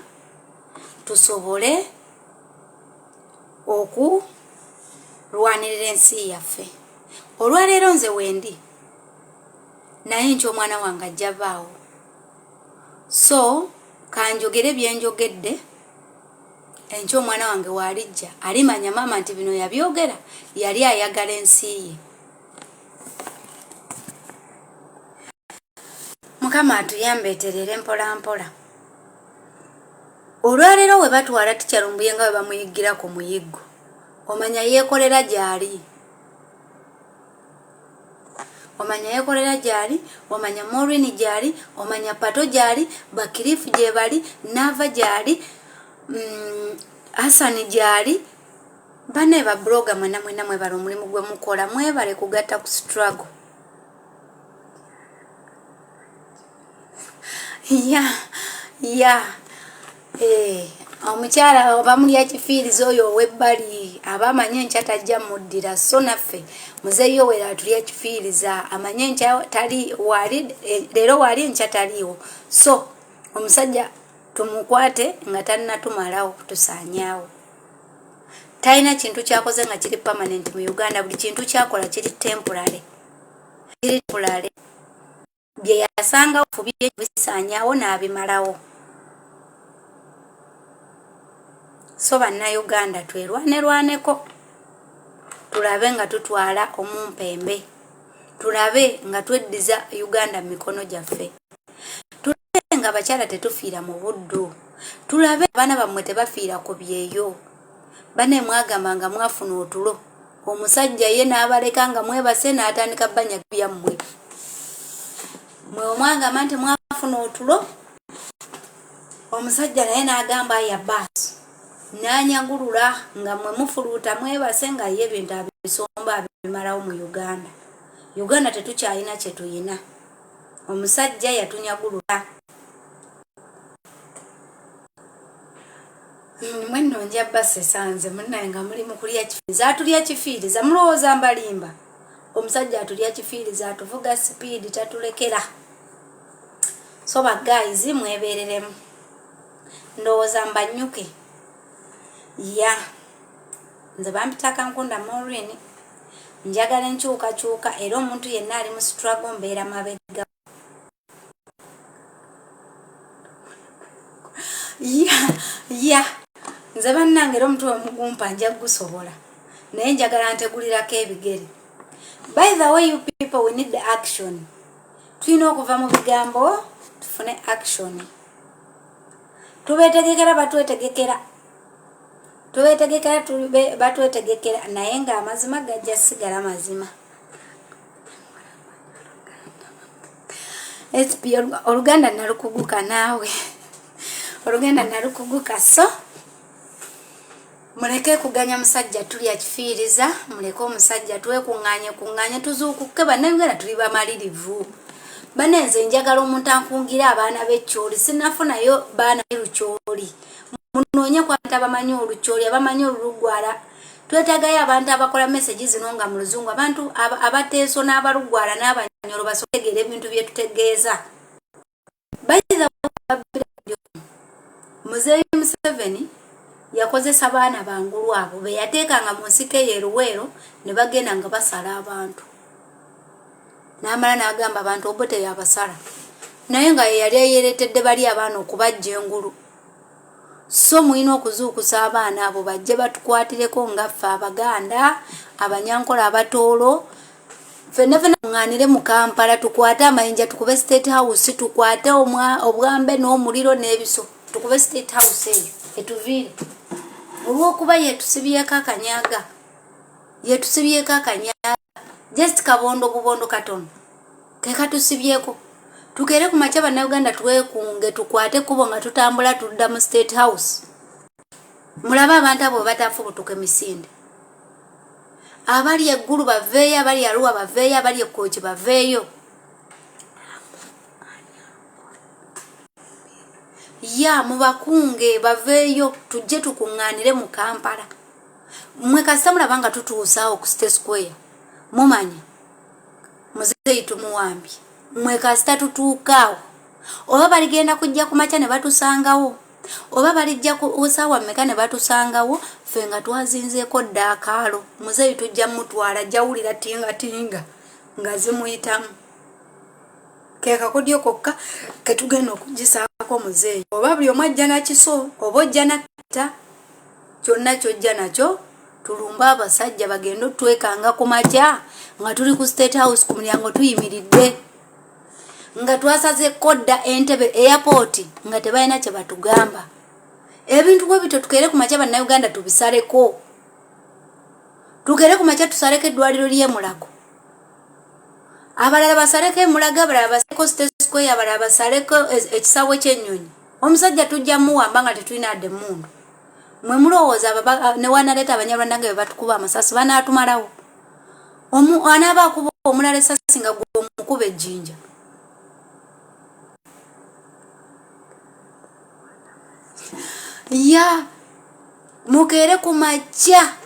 A: tusobole okulwanirira ensi yaffe. Olwaleero nze wendi naye nkya omwana wange ajja baawo so kanjogere byenjogedde Enkya omwana wange waalijja alimanya maama nti bino yabyogera yali ayagala ensi ye. Mukama atuyambe eterere mpola mpola. Olwaleero we batwala Ticca Lumbuye nga bwe bamuyiggira ku muyiggo omanya yeekolera gyali. Omanya yeekolera gyali, omanya Maureen gyali, omanya Pato gyali, Bakirifu gyebali, Naava gyali, Hassan gyali. Bane ba blogger mwena mwena mwebale omulimu gwe mukola, mwebale kugatta ku struggle. Ya ya eh, omukyala bamulya kifiiriza oyo ow'ebbali aba amanyi enkya tajja muddira so naffe muzeeyi Yoweri atulya kifiiriza amanyi enkya tali waali eh, leero waali enkya taliiwo so omusajja tumukwate nga tannatumalawo kutusaanyaawo talina kintu kyakoze nga kiri permanent mu Uganda buli kintu kyakola kiri temporary kiri temporary bye yasangawo fubye bisaanyaawo n'abimalawo so bannayuganda twerwanerwaneko tulabe nga tutwala omumpembe tulabe nga tweddiza Uganda mu mikono gyaffe tulabe nga abakyala tetufiira mu buddu tulabe abaana bammwe tebafiira ku byeyo bane mwagamba nga mwafuna otulo omusajja ye n'abaleka nga mwebase n'atandika banya byammwe mwe omwagamba nti mwafuna otulo omusajja naye n'agamba aya baasi n'anyagulula nga mwe mufuluuta mwebase nga ye ebintu abisomba abimalawo mu Uganda. Uganda tetukyalina kye tuyina. Omusajja yatunyagulula. Mwenno nja basesa nze munnaye nga muli mu kulya kifiiriza atulya kifiiriza mulowooza mbalimba omusajja atulya kifiiriza atuvuga sipiidi tatulekera so ba guys mwebereremu ndowooza mbanyuke ya nze bampita Kankunda Maureen njagala enkyukakyuka era omuntu yenna ali mu struggle mbeera mabega ya ya nze bannange era omutwe wemugumpa nja gusobola naye njagala ntegulirako ebigere by the way you people we need the action tulina okuva mu bigambo tufune action tubetegekera batwetegekera tubetegekera batwetegekera naye nga amazima gajja sigala mazima SP oluganda nalukuguka naawe oluganda nalukuguka so muleke kuganya musajja tulya kifiiriza muleke omusajja twekuŋŋaanye kuŋŋaanye tuzuukuke bannayuganda tuli bamalirivu Bane nze njagala omuntu ankungira abaana b'ekyoli, sinafunayo baana lukyoli. Munoonye ku abantu abamanyi olukyoli, abamanyi olulugwala. Twetagayo abantu abakola message zino nga mu luzungu, abantu abateeso n'abalugwala n'abanyolo basobola ebintu bye tutegeeza. By the way, Muzeeyi Museveni yakozesa baana bangulu abo be yateekanga mu nsiko eyo eruweero ne bagenda nga basala abantu, n'amala n'agamba abantu Obote yabasala, naye nga ye yali eyeeretedde bali abaana okubajja engulu. So mulina okuzuukusa abaana abo bajje batukwatireko nga ffe Abaganda, Abanyankola, Abatoolo, fenna fenna tuŋŋaanire mu Kampala, tukwate amayinja, tukube State House, tukwate obwambe n'omuliro n'ebiso, tukube State House eyo etuviire, olw'okuba yetusibyeko akanyaga, yetusibyeko akanyaga. Just kabondo bubondo katono kekatusibyeko. Tukeere ku makya, Bannayuganda, twekunge, tukwate ekkubo nga tutambula tudda mu State House. Mulabe abantu abo bwe batafubutuka emisinde. Abali eggulu baveeyo, abali Aluwa baveeyo, abali Ekkooki baveeyo. Ya mubakunge baveeyo, tujje tukuŋŋaanire mu Kampala. Mwe kasita mulaba nga tutuusaawo ku State Square, mumanya muzeeyi tumuwambye. Mwe kasita tutuukaawo, oba baligenda kujja ku makya ne batusangawo, oba balijja ku saawa mmeka ne batusangawo, ffe nga twazinzeeko dda akaalo. Muzeeyi tujja mutwala, jawulira tinga tinga nga zimuyitamu. Ke kakodyo kokka ketugenda okugisaako muzeeyi. Oba buli omu ajja nakiso, oba ojja natta, kyonna kyojja nakyo, tulumbe abasajja bagende otwekanga ku makya nga tuli ku State House ku mulyango tuyimiridde, nga twasazeko dda Entebe Airport, nga tebalina kye batugamba. Ebintu bwe bityo tukeere ku makya, Bannayuganda, tubisaleko. Tukeere ku makya tusaleko eddwaliro ly'Emulago, abalala basaleko Emulago, abalala basaleko State Square, abalala basaleko ekisaawe ky'ennyonyi. Omusajja tujja muwamba nga tetulina adde emundu. Mwe mulowooza ne wanaleeta Abanyarwanda nga bwe batukuba amasasi banaatumalawo? Anaaba akuba omulala esasi nga gwe omukuba ejjinja. Ya mukeere ku makya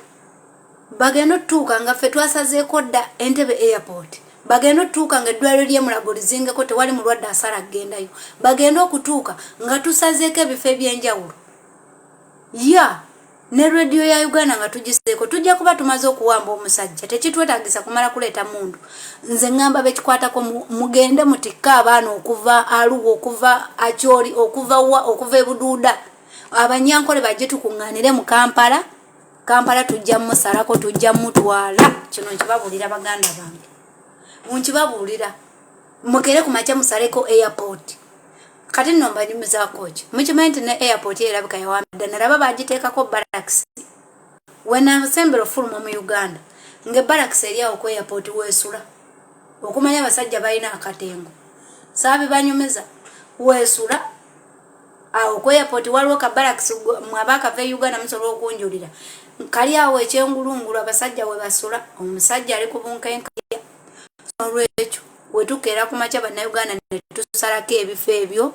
A: bagenda otutuuka nga ffe twasazeeko dda Entebe Airport, bagenda otutuuka nga eddwaliro ly'Emulago lizingeko, tewali mulwadde asala kugendayo, bagenda okutuuka nga tusazeeko ebifo ebyenjawulo. Ya ne rediyo ya Uganda nga tugiseeko. Tujja kuba tumaze okuwamba omusajja, tekitwetagisa kumala kuleeta mundu. Nze ŋŋamba bekikwatako, mugende mutikke abaana okuva Aluwa, okuva Akyoli, okuva wa, okuva Ebuduuda, Abanyankole bajje tukuŋŋaanire mu Kampala. Kampala tujja musalako, tujja mutwala. Kino nkibabuulira, baganda bange, nkibabuulira. Mukere ku makya musaleko airport. Kati nno mbanyumizaako ki? Mukimanyi nti ne airport erabika yawambidda, nalaba bagiteekako barracks. Wenasembera ofuluma mu Uganda nga ebarracks eri awo ku airport weesula. Okumanya abasajja balina akatengo, saabibanyumiza. Weesula awo ku airport, waliwo ka barracks. Mwaba akava e Uganda musobola okunjulira, kali awo ekyengulungulu abasajja we basula. Omusajja ali ku bunkenkaya. Olwekyo wetukeera ku makya, Bannayuganda, ne tusalako ebifo ebyo,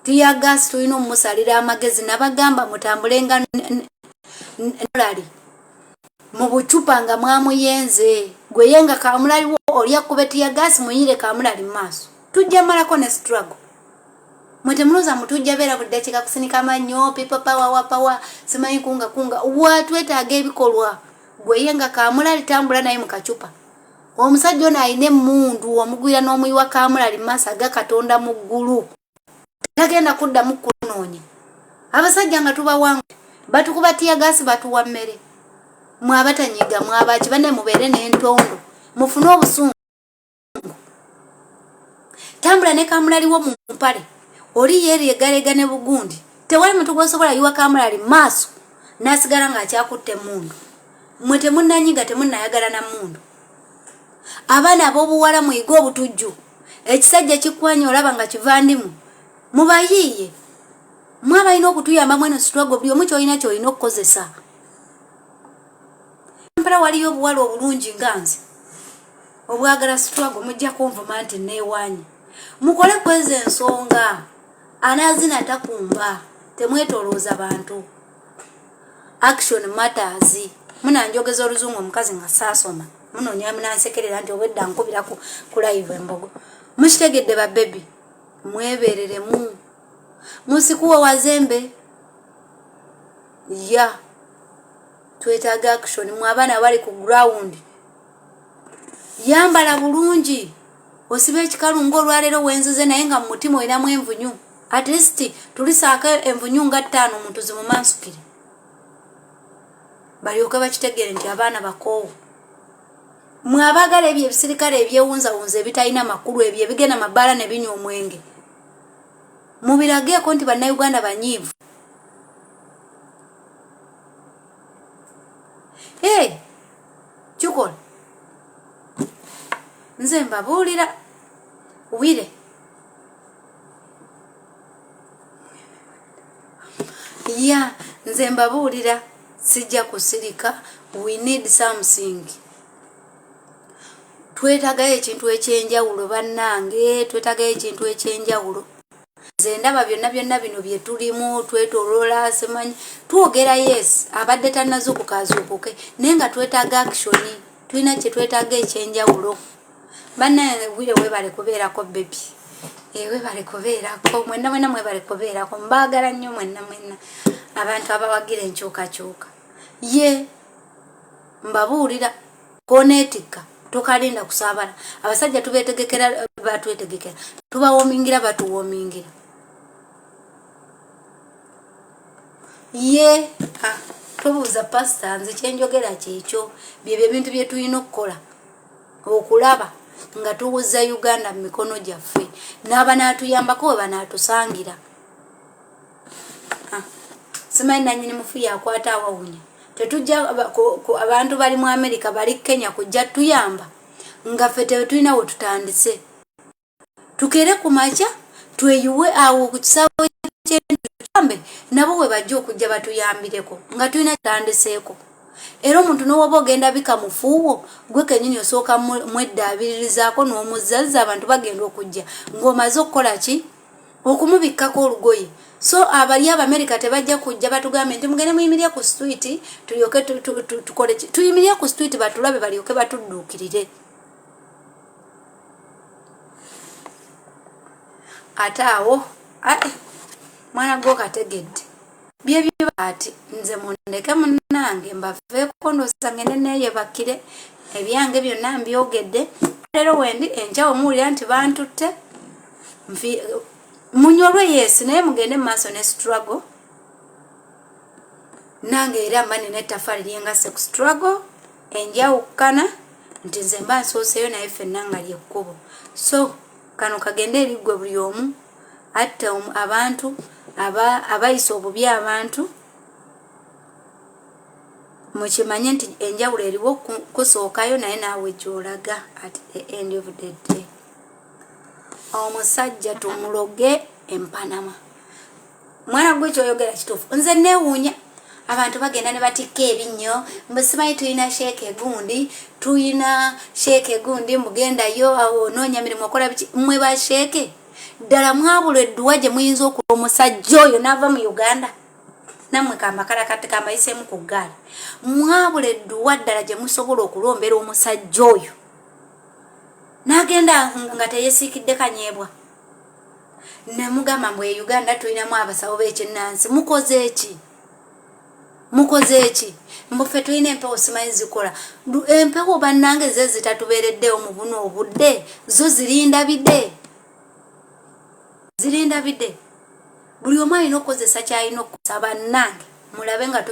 A: tear gas tulina omusalira amagezi. Nabagamba mutambule nga nolali mu bucupa nga mwamuyenze. Gweye nga kamulaliwo oli akube tear gas, muyire kamulali mu maaso. Tujja malako ne struggle. Mwe temulowooza mutujja beera buli dakiika kusinika mannyo, people power, wa power, simanyi kunga kunga wa. Twetaaga ebikolwa. Gweye nga kamulali, tambula naye mu kacupa. Omusajja ono alina emmundu, omugwira n'omuyiwa kamulali mu maaso aga Katonda mu ggulu, tagenda kuddamu kunoonya. Abasajja nga tubawangu, batukuba tear gas, batuwa mmere. Mwe abatanyiga mwabaki? Banne mubeere n'entondo, mufune obusungu. Tambula ne kamulaliwo mu mpale, oli yeeryegalega ne bugundi. Tewali muntu gwosobola yiwa kamulali maaso n'asigala ng'akyakutte emmundu. Mwe temunnanyiga, temunnayagala na mmundu. Abaana ab'obuwala, muyige obutujju. Ekisajja kikwanya olaba nga kivandimu, mubayiiye. Mwe abalina okutuyamba mweno struggle, buli omu kyolina kyolina okukozesa. Kampala waliyo obuwala obulungi nga nze. Obwagala struggle mujja kunvuma nti neewaanye. Mukole kwezi ensonga. Anazina takumba. Temwetolooza bantu. Action matters. Munanjogeza oluzungu omukazi nga saasoma. Munoonya munansekerera nti obwedda nkubira ku live embogo. Mukitegedde ba baby. Mwebereremu. Musikuwa wazembe. Ya. Twetaaga action. Mwe abaana abali ku ground. Yambala bulungi. Osiba ekikalu ng'olwaleero wenzize naye nga mu mutima olinamu envunyu. At least tulisaako envunyu nga ttaano omuntu zimumansukire. Balyoke bakitegeere nti abaana bakoowu. Mwe abaagala ebyo ebisirikale ebyewunzawunza ebitalina makulu ebyo ebigenda mabaala ne binywa omwenge. Mubirageeko nti bannayuganda banyiivu. Hey, kikola. Nze mbabuulira wire. Ya, nze mbabuulira sijja kusirika. We need something. Twetagayo ekintu ekyenjawulo bannange, twetagayo ekintu ekyenjawulo. Nze ndaba byonna byonna bino bye tulimu twetoloola simanyi twogera yes abadde tannazuukuka azuukuke naye nga twetaaga action, tulina kye twetaaga ekyenjawulo. Bannange wire weebale kubeerako baby. Weebale kubeerako mwenna mwenna mwebale kubeerako mbaagala nnyo mwenna mwenna abantu abawagira enkyukakyuka. Ye mbabuulira koneetikka tokalinda kusaabala abasajja tubeetegekera batwetegekera tubawomingira batuwomingira. Ye tobuuza pasita nze kyenjogera kyekyo byebyo ebintu bye tulina okukola okulaba nga tuwuza Uganda mu mikono gyaffe n'abanaatuyambako we banaatusangira. Simanyi nannyini mufu yakwata awawunya. Tetujja abantu bali mu Amerika bali Kenya kujja tuyamba nga ffe tetulina we tutandise. Tukere ku makya tweyiwe awo ku kisaawe ky'entutambe nabo we bajja okujja batuyambireko nga tulina tutandiseeko. Era omuntu n'owoba ogenda bika mufuuwo gwe kennyini osooka mweddaabiririzaako n'omuzzazza abantu bagenda okujja ng'omaze okukola ki okumubikkako olugoye. So abali Abamerika tebajja kujja batugambe nti mugende muyimirire ku street tulyoke tukole ki, tuyimirire ku street batulabe balyoke batudduukirire. Ate awo mwana gwo kategedde byebyo ati nze mundeke munnange mbaveeko ndowooza ngende neeyebakire ebyange byonna mbyogedde. Leero wendi enkya omuwulira nti bantutte munyolwe yes naye mugende mu maaso ne struggle. Nange era mba nina ettaffaali lyengasse ku struggle enjawukana nti nze mba nsooseeyo naye ffenna nga lyekkubo. So kano kagende eri ggwe buli omu atta abantu abayisa obubi abantu mukimanye nti enjawulo eriwo kusookayo naye naawe gy'olaga at the end of the day. Omusajja tumuloge empanama. Mwana gwe kyoyogera kituufu. Nze neewuunya abantu bagenda ne batikka ebinnyo mbu simanyi tulina sheeke egundi tulina sheeke egundi mugendayo onoonya mirimu okola biki mmwe ba sheeke ddala mwabula edduwa gye muyinza okuba omusajja oyo n'ava mu Uganda nammwe kambakalakati kambayiseemu ku ggaali mwabula edduwa ddala gye musobola okulombera omusajja oyo n'agenda nga teyesiikidde kanyeebwa ne mugamba mbu e Uganda tulinamu abasawo b'ekinnansi mukoze eki mukoze eki mbu ffe tulina empewo simanyi zikola empewo bannange ze zitatubeereddewo mu buno obudde zo zirinda bide zirinda bide buli omu alina okukozesa kyalina okukozesa bannange mulabe nga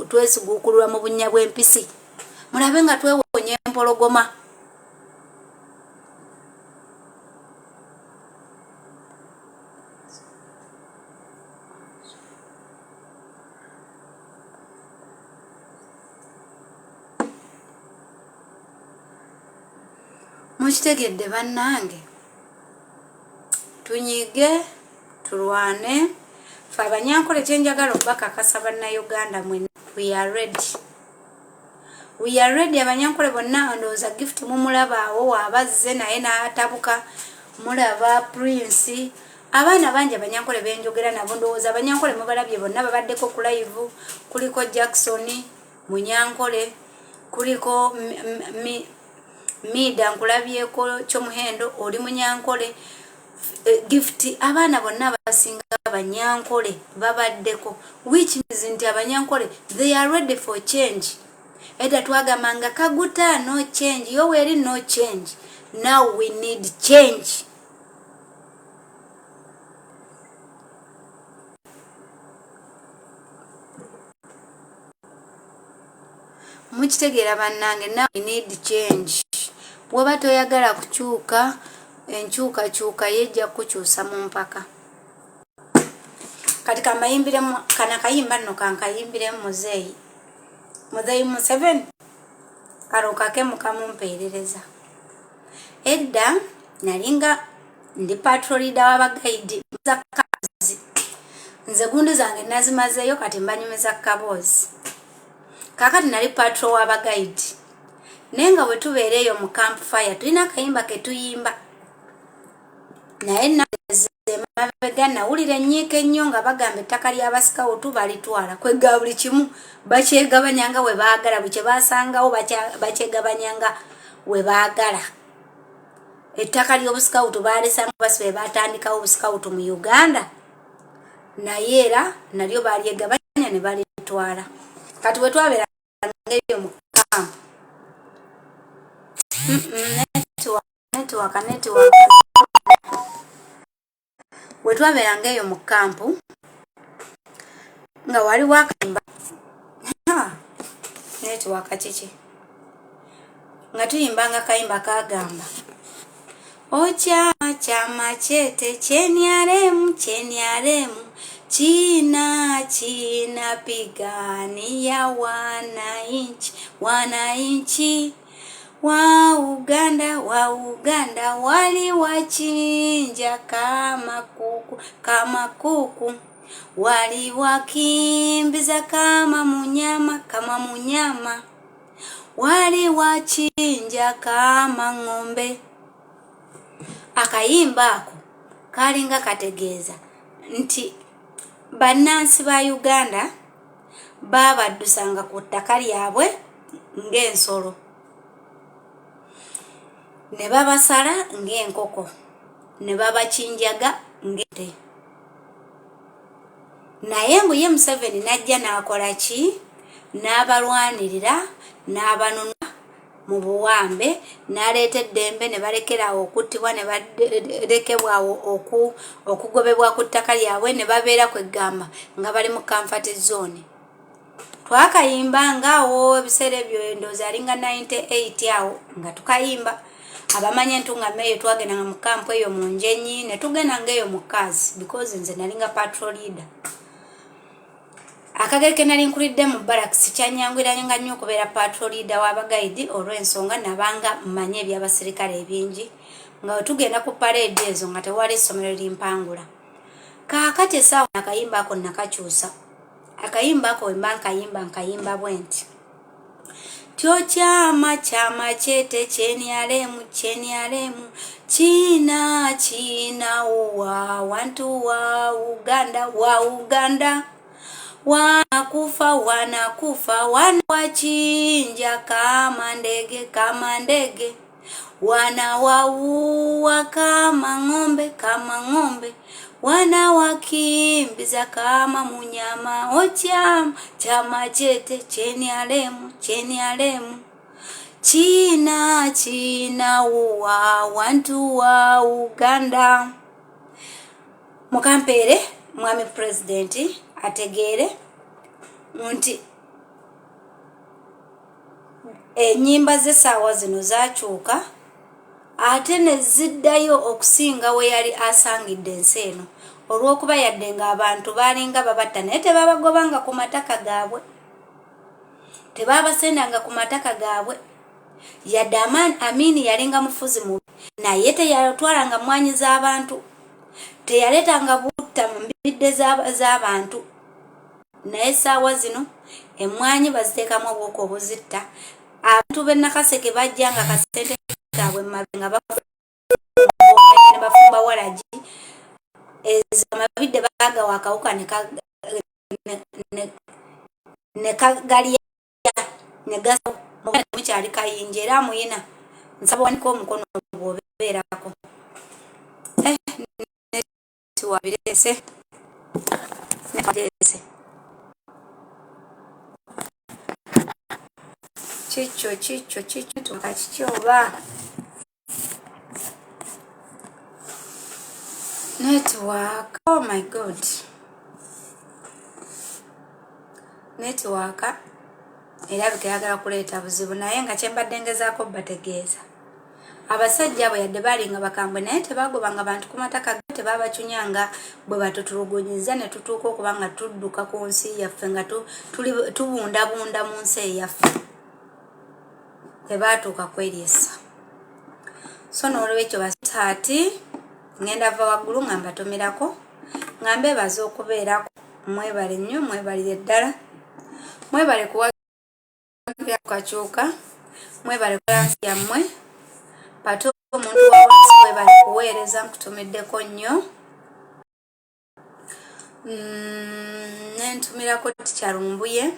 A: twesiguukulula mu bunnya bw'empisi mulabe nga twewonya empologoma. Mukitegedde bannange tunyige tulwane ffe abanyankole kyenjagala okubakakasa bannayuganda mwe we are ready. We are ready. Abanyankole bonna, ndowooza Gift mumulaba awo waabazze naye n'atabuka. Mulaba Prince, abaana bangi abanyankole benjogera nabo. Ndowooza abanyankole mubalabye bonna babaddeko ku live. Kuliko Jackson Munyankole, kuliko Mida, nkulabyeko Kyomuhendo, oli Munyankole, Gift, abaana bonna abasinga Abanyankole babaddeko, which means nti Abanyankole, they are ready for change. Edda twagambanga Kaguta no change, Yoweri no change. Now we need change. Mukitegeera bannange? Now we need change. Bwoba toyagala kukyuka, enkyukakyuka yejja kukyusa mu mpaka. Kati kamayimbiremu kana kayimba nno, kankayimbiremu muzeeyi, Muzeeyi Museveni. Kano kake mukamumpeerereza. Edda nalinga ndi patrol leader w'abagayidi kazi. Nze gundi zange nazimazeeyo, kati mbanyumiza kaboozi. Kakati nali patrol w'abagayidi, naye nga bwe tubeera eyo mu camp fire tulina akayimba ke tuyimba. Naye emabega nawulira ennyiika ennyo nga bagamba ettaka ly'abasikawutu balitwala, kwega buli kimu bakyegabanyanga we baagala, buli kye basangawo bakyegabanyanga we baagala. Ettaka ly'obusikawutu balisanga basi be batandikawo obusikawutu mu Uganda, naye era nalyo balyegabanya ne balitwala. Kati bwe twabeeranga eyo mu kampu, network, network, bwe twabeeranga eyo mu kampu nga waliwo akayimba, network kiki, nga tuyimbanga kayimba kagamba, "Okyama kyama chete kyenyaremu kyenyaremu china chinapigania wananchi, wananchi wa Uganda, wa Uganda waliwachinja kama kuku, kama kuku, waliwakimbiza kama munyama, kama munyama, waliwachinja kama ng'ombe." Akayimba ako kalinga kategeeza nti bannansi ba Uganda baabaddusanga ku ttaka lyabwe ng'ensolo, ne babasala ng'enkoko, ne babakinjaga ng'ente. Naye mbu ye Museveni n'ajja n'akola ki? N'abalwanirira, n'abanuna mu buwambe, n'aleeta eddembe, ne balekeraawo okuttibwa, ne balekebwawo okugobebwa ku ttaka lyabwe, ne babeera kweggamba nga bali mu comfort zone. Twakayimba ngaawo ebiseera ebyo, endowooza alinga 98 awo nga tukayimba. Abamanyi entungamo eyo, twagendanga mu kampu eyo mu Njenyi, ne tugenda ngaeyo mu Kaazi, because nze nalinga patrol leader. Akageri ke nali nkulidde mu barracks, kyanyangwiranga nnyo okubeera patrol leader w'abagayidi, olw'ensonga nabanga mmanyi ebyabasirikale ebingi, nga we tugenda ku parade ezo nga tewali essomero limpangula. Kaakati essaawa akayimba ako nakakyusa. Akayimba ako wemba nkayimba, nkayimba bwe nti: "Tyo kyama chama chete chenyaremu chenyaremu china chinauwa wantu wa Uganda, wa Uganda wanakufa, wanakufa, wanawachinja kama ndege, kama ndege, wanawaua kama ng'ombe, kama ng'ombe, wanawakimbiza kama munyama. Ochama chama chete chenyaremu chenyaremu china chinauwa wantu wa Uganda." Mukampeere mwami pulezidenti ategeere nti ennyimba z'essaawa zino zakyuka ate ne ziddayo okusinga we yali asangidde ensi eno, olw'okuba yadde ng'abantu baalinga babatta, naye tebabagobanga ku mataka gaabwe, tebabasendanga ku mataka gaabwe. Yadde Amini yalinga mufuzi mubi, naye teyatwalanga mwanyi z'abantu, teyaleetanga butta mu mbidde z'abantu. Naye essaawa zino emmwanyi baziteekamu obuwuka obuzitta. Abantu b'e Nakaseke bajja nga kasente kaabwe mabe nga ne bafumba walagi ezo amabidde baagawa akawuka ne kagalya ne mukyali kayinja era amuyina nsaba owanike omukono bw'obeerako eh, netiwabireese newabireese kikyo kikyo kikyo kiki oba Network. Oh my God. Network erabika eyagala kuleeta buzibu naye nga kyembadde ngezaako bategeeza abasajja abo yadde baali nga bakambwe naye tebagobanga bantu ku mataka tebabacunyanga bwe batutulugunyiza ne tutuuka okuba nga tudduka ku nsi yaffe nga tubundabunda mu nsi eyaffe. Tebaatuuka kweryesa. So n'olwekyo basitaati ngenda va waggulu nga mbatumirako nga mbeebaza okubeerako mwebale nnyo mwebalire ddala mwebale kuwagira kukakyuka mwebale kulansi yammwe pato omuntu wa wansi webale kuweereza nkutumiddeko nnyo. Nentumirako Teacher Lumbuye,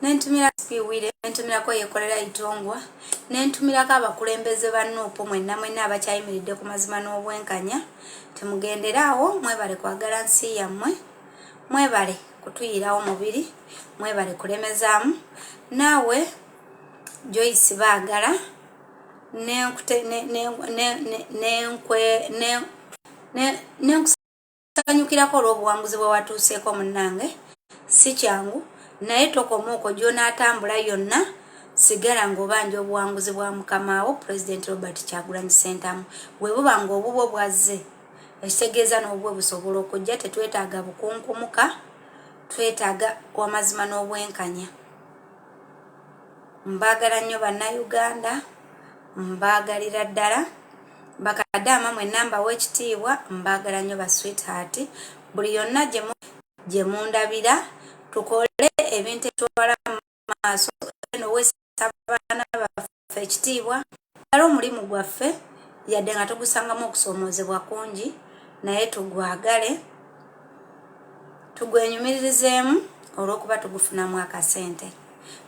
A: nentumira Spiwire, nentumirako Yekolera Itongwa, nentumirako abakulembeze ba NUP mwenna mwenna abakyayimiridde ku mazima n'obwenkanya. Temugendere awo, mwebale kwagala nsi yammwe, mwebale kutuyirawo mubiri, mwebale kulemezaamu. Naawe Joyce Baagala nenkusanyukirako olw'obuwanguzi bwe watuuseeko munnange, si kyangu naye tokoma okwo gy'onaatambula yonna sigala ng'obanja obuwanguzi bwa mukamaawo Pulezidenti Robert Kyagulanyi Ssentamu. Bwe buba ng'obubwo bwazze ekitegeeza n'obubwe busobola okujja. Tetwetaaga bukunkumuka, twetaaga wamazima n'obwenkanya. Mbaagala nnyo Bannayuganda, mbaagalira ddala. Bakadaama mwenna mbawa ekitiibwa, mbaagala nnyo ba sweetheart. Buli yonna gye mundabira tukole ebintu ebitwala mu maaso eno weesa abaana baffe ekitiibwa. Twagale omulimu gwaffe yadde nga tugusangamu okusoomoozebwa kungi naye tugwagale, tugwenyumiririzeemu olw'okuba tugufunamu akasente.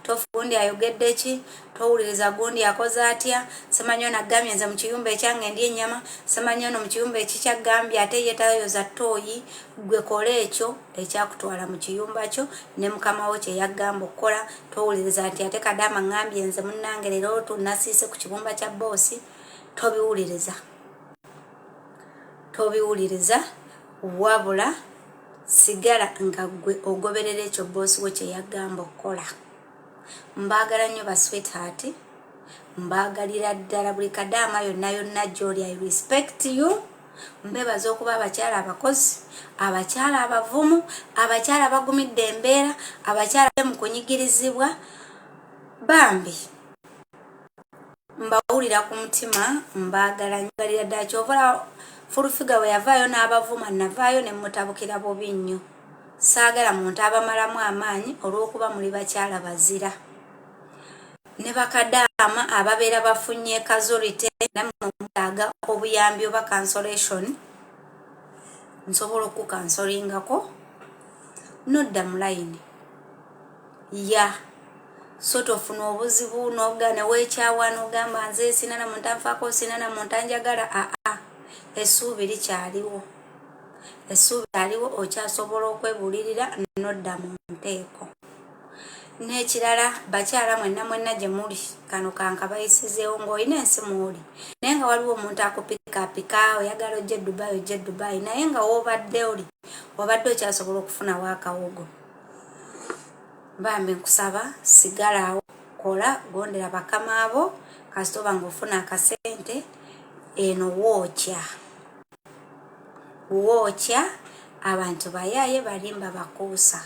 A: Tofu gundi ayogedde ki, towuliriza gundi akoze atya, simanyi ono agambye nze mu kiyumba ekyange ndi ennyama, simanyi ono mu kiyumba ekikye agambye ate ye tayoza ttooyi. Ggwe kola ekyo ekyakutwala mu kiyumba kyo ne mukama wo kye yaggamba okukola. Towuliriza nti ate kadaama ŋŋambye nze munnange leero tunasiise ku kibumba kya bboosi. Tobiwuliriza, tobiwuliriza, wabula sigala nga ggwe ogoberera ekyo bboosi wo kye yaggamba okukola. Mbaagala nnyo ba sweetheart, mbaagalira ddala buli kadaama yonna yonna gy'oli. I respect you. Mbebaza okuba abakyala abakozi, abakyala abavumu, abakyala abagumidde embeera, abakyala mu kunyigirizibwa. Bambi mbawulira ku mutima, mbaagala nnyo galira ddala. Kyova Fulufiga bwe yavaayo n'abavuma, navaayo ne mmutabukira bubi nnyo. Saagala muntu abamalamu amaanyi olw'okuba muli bakyala bazira. Ne bakadaama ababeera bafunye casualty nammwe mwetaaga obuyambi oba consolation, nsobola okukukansolingako nodda mu layini ya so tofuna obuzibu noga neweekyawa nogamba nze sina na muntu anfaako, sina na muntu anjagala. Aa, essuubi likyaliwo, essuubi aliwo, okyasobola okwebuulirira nodda mu nteeko. N'ekirala bakyala mwenna mwenna gye muli, kano kankabayisizeewo ng'olina ensi mw'oli naye nga waliwo omuntu akupikaapika, oyagala ojje Dubai, ojje Dubai, naye nga w'obadde oli obadde okyasobola okufunawo akawogo. Bambi nkusaba sigala awo, kola, gondera bakama abo, kasita oba ng'ofuna akasente eno wookya wookya. Abantu bayaaye balimba bakuusa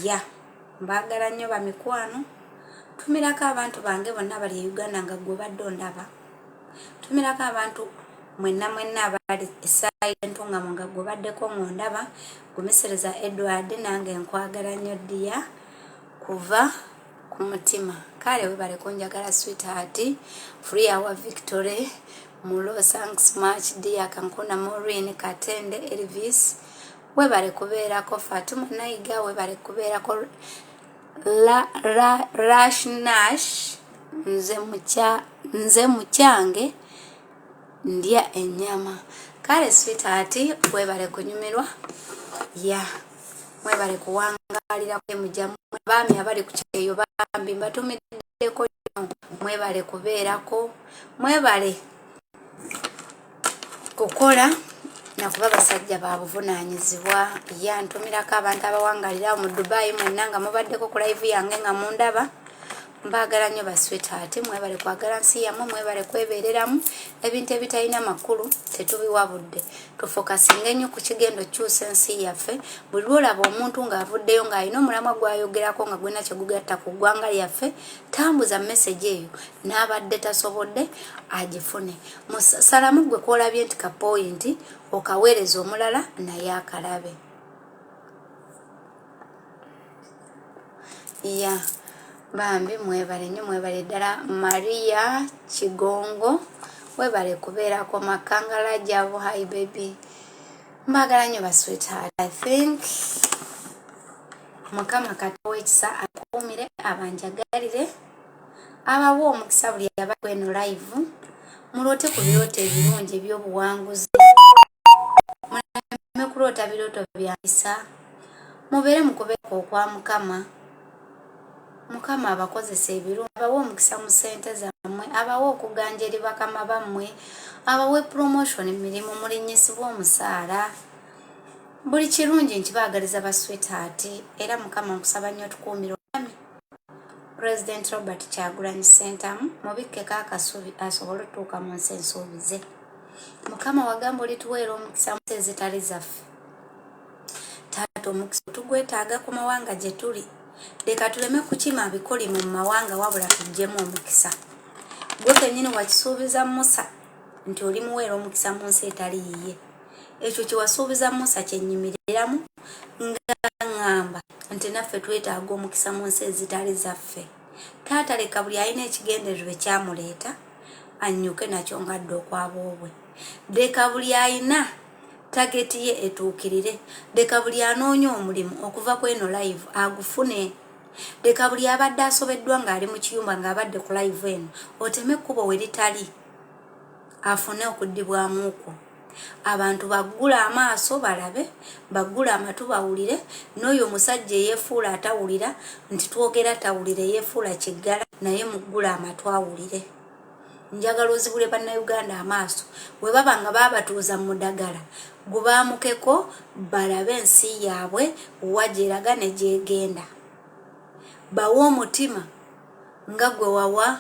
A: ya. Mbaagala nnyo bamikwano. Tumirako abantu bange bonna bali e Uganda nga gwe obadde ondaba, tumirako abantu mwenna mwenna abali esaayi entungamo nga gwe obaddeko ng'ondaba. Gumisiriza Edward, nange nkwagala nnyo ddiya kuva Ku mutima. Kale webale kunjagala sweetheart. Free our victory. Mulo thanks much dear Kankuna Maureen Katende Elvis. Webale kubeerako Fatuma Naiga webale kubeerako la, ra, Rash Nash nze mukya nze mukyange ndya ennyama. Kale sweetheart webale kunyumirwa. Yeah. Mwebale kuwangalira mujamu abaami abali ku kyeyo bambi mbatumiddeko nnyo mwebale kubeerako mwebale kukola nakuba basajja ba buvunaanyizibwa ya ntumirako abantu abawangalira mu Dubai mwenna nga mubaddeko ku live yange nga mundaba Mbagala nnyo ba sweetheart, mwebale kwagala nsi yammwe, mwebale kwebeereramu. Ebintu ebitalina makulu tetubiwa budde, tufokasinge nnyo ku kigenda okukyusa ensi yaffe. Buli lwolaba omuntu ng'avuddeyo ng'alina omulamwa gw'ayogerako nga gulina kye gugatta ku ggwanga lyaffe, tambuza message eyo n'abadde tasobodde agifune. Salamu ggwe kw'olabye nti ka point okaweereza omulala naye akalabe. Ya bambi mwebale nnyo mwebale ddala Maria Kigongo webale kubeerako Makangala Jabo hi baby mbagala nnyo ba sweetheart I think Mukama kata wekisa akuumire abanjagalire abawe omukisa buli aba kweno live muloote ku birooto ebirungi eby'obuwanguzi muleme kuloota birooto byakisa mubeere mu kubeeka okwa mukama mukama abakozesa ebirungi abawe omukisa mu ssente zammwe abawe okuganja eri bakama bammwe abawe promotion mirimu mulinnyisibwa omusaala buli kirungi nkibaagaliza ba sweetheart era mukama nkusaba nnyo otukuumire President Robert Kyagulanyi Ssentamu mubikkeko akasubi asobole otuuka mu nsi ensuubize. Mukama wagamba olituweera omukisa mu nsi ezitali zaffe. Taata omukisa tugwetaaga ku mawanga gye tuli. Leka tuleme kukima bikolimo mu mawanga wabula tuggyemu omukisa. Gwe kennyini wakisuubiza Musa nti olimuweera omukisa mu nsi etali yiye. Ekyo kye wasuubiza Musa kye nnyimiriramu nga ŋŋamba nti naffe twetaaga omukisa mu nsi ezitali zaffe. Taata leka buli alina ekigendererwa ekyamuleeta annyuke nakyo ng'adda okwaboobwe. Leka buli alina tageti ye etuukirire. Leka buli anoonya omulimu okuva ku eno live agufune. Leka buli abadde asobeddwa ng'ali mu kiyumba ng'abadde ku live eno oteme ekkubo we litali afune okuddibwamu kwo. Abantu baggule amaaso balabe, baggule amatu bawulire, n'oyo omusajja eyeefuula atawulira nti twogera tawulira eyeefuula kiggala naye muggule amatu awulire. Njagala ozibule Bannayuganda amaaso bwe baba nga baabatuuza mu mudagala gubaamukeko balabe ensi yaabwe wa gy'eraga ne gy'egenda. Bawe omutima nga gwe wawa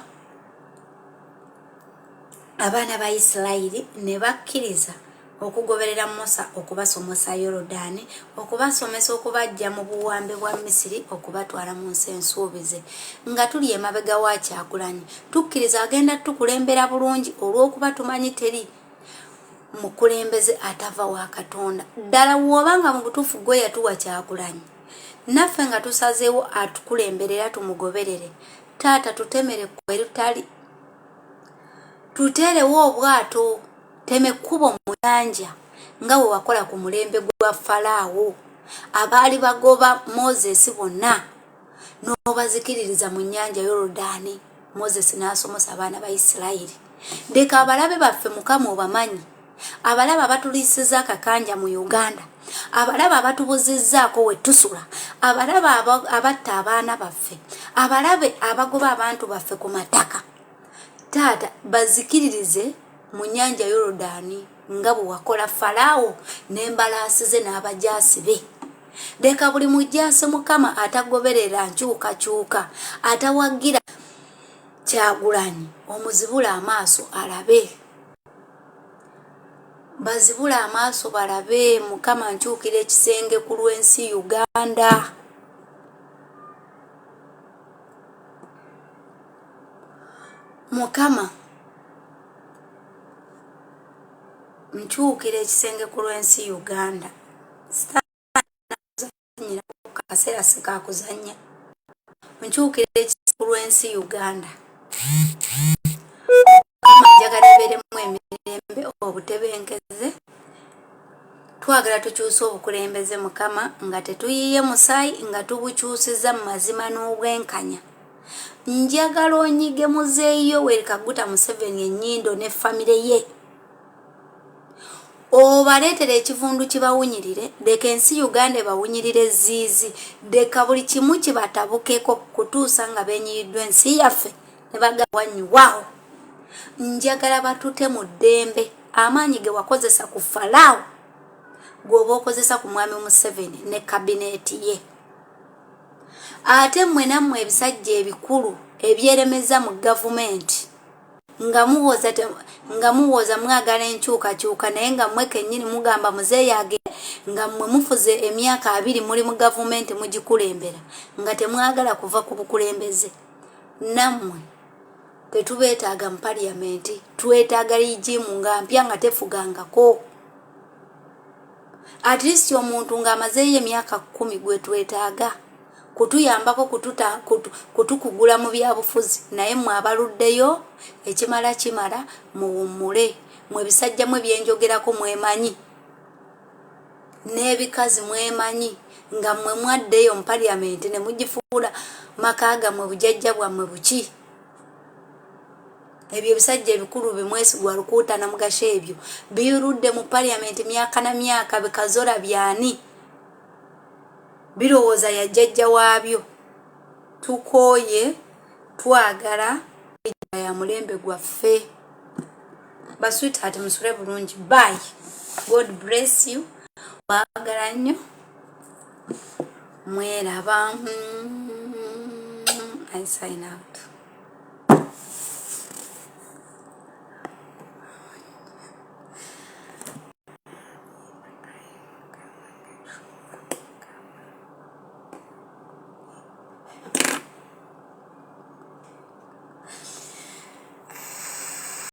A: Abaana ba Isiraeri ne bakkiriza okugoberera Musa okubasomosa Yorodaani, okubasomesa okubaggya mu buwambe bwa Misiri okubatwala mu nsi ensuubize. Nga tuli emabega wa Kyagulanyi, tukkiriza agenda tukulembera bulungi olw'okuba tumanyi teri mukulembeze atava wa Katonda. Ddala w'oba nga mu butuufu gwe yatuwa Kyagulanyi, naffe nga tusazeewo atukulembere era tumugoberere, taata tutemere kwerutali Tuteerewo obwato, tema ekkubo mu nnyanja nga bwe wakola ku mulembe gwa Falaawo, abaali bagoba Moses bonna n'obazikiririza mu nnyanja Yorodaani, Moses n'asomosa abaana ba Isirayiri. Leka abalabe baffe Mukama obamanyi, abalabe abatuliisiza akakanja mu Uganda, abalabe abatubuzizzaako we tusula, abalabe abatta abaana baffe, abalabe abagoba abantu baffe ku mataka. Taata, bazikiririze mu nnyanja Yorodaani nga bwe wakola Falaawo n'embalaasi ze n'abajaasi be. Leka buli mujaasi Mukama atagoberera nkyukakyuka, atawagira Kyagulanyi omuzibule amaaso alabe. Bazibule amaaso balabe. Mukama nkyukira ekisenge ku lw'ensi Uganda. Mukama nkyukira ekisenge ku lw'ensi Uganda. Sitaani kaseera si kakuzannya. Nkyukira ekisenge. Ku lw'ensi Uganda, Mukama, njagala ebeeremu emirembe, obutebenkeze. Twagala tukyuse obukulembeze, Mukama, nga tetuyiye musaayi, nga tubukyusiza mu mazima n'obwenkanya. Njagala onyige muzeeyi Yoweri Kaguta Museveni ennyindo ne famire ye, obaleetera ekivundu kibawunyirire. Leka ensi Uganda ebawunyirire ziizi. Leka buli kimu kibatabukeko kutuusa nga benyiyiddwa ensi yaffe ne bagawanyuwaawo. Njagala batute mu ddembe. Amaanyi ge wakozesa ku Falaawo gweoba okozesa ku mwami Museveni ne kabineeti ye. Ate mmwe nammwe ebisajja ebikulu ebyeremeza mu gavumenti, nga muwoza mwagala enkyukakyuka, naye nga mmwe kennyini mugamba muzeeyi agende, nga mmwe mufuze emyaka 20 muli mu gavumenti mugikulembera, nga temwagala kuva ku bukulembeze, nammwe tetubeetaaga mu paliyamenti. Twetaaga regime nga mpya, nga tefugangako, at least omuntu ng'amazeeyo emyaka 10 gwe twetaaga kutuyambako kutukugula mu byabufuzi. Naye mmwe abaluddeyo, ekimala kimala, muwummule. Mwe bisajja mwe byenjogerako mwemanyi, n'ebikazi mwemanyi, nga mmwe mwaddeyo mu paliyamenti ne mugifuula maka gammwe, bujajja bwammwe buki. Ebyo ebisajja ebikulu bimwesigwa Lukuuta Namugasha, ebyo birudde mu paliyamenti myaka na myaka, bikazola byani, birowooza yajjajja waabyo. Tukooye, twagala ya mulembe gwaffe. Ba sweetheart, musule bulungi. Bye, God bless you. Mwagala nnyo, mweraba. I sign out.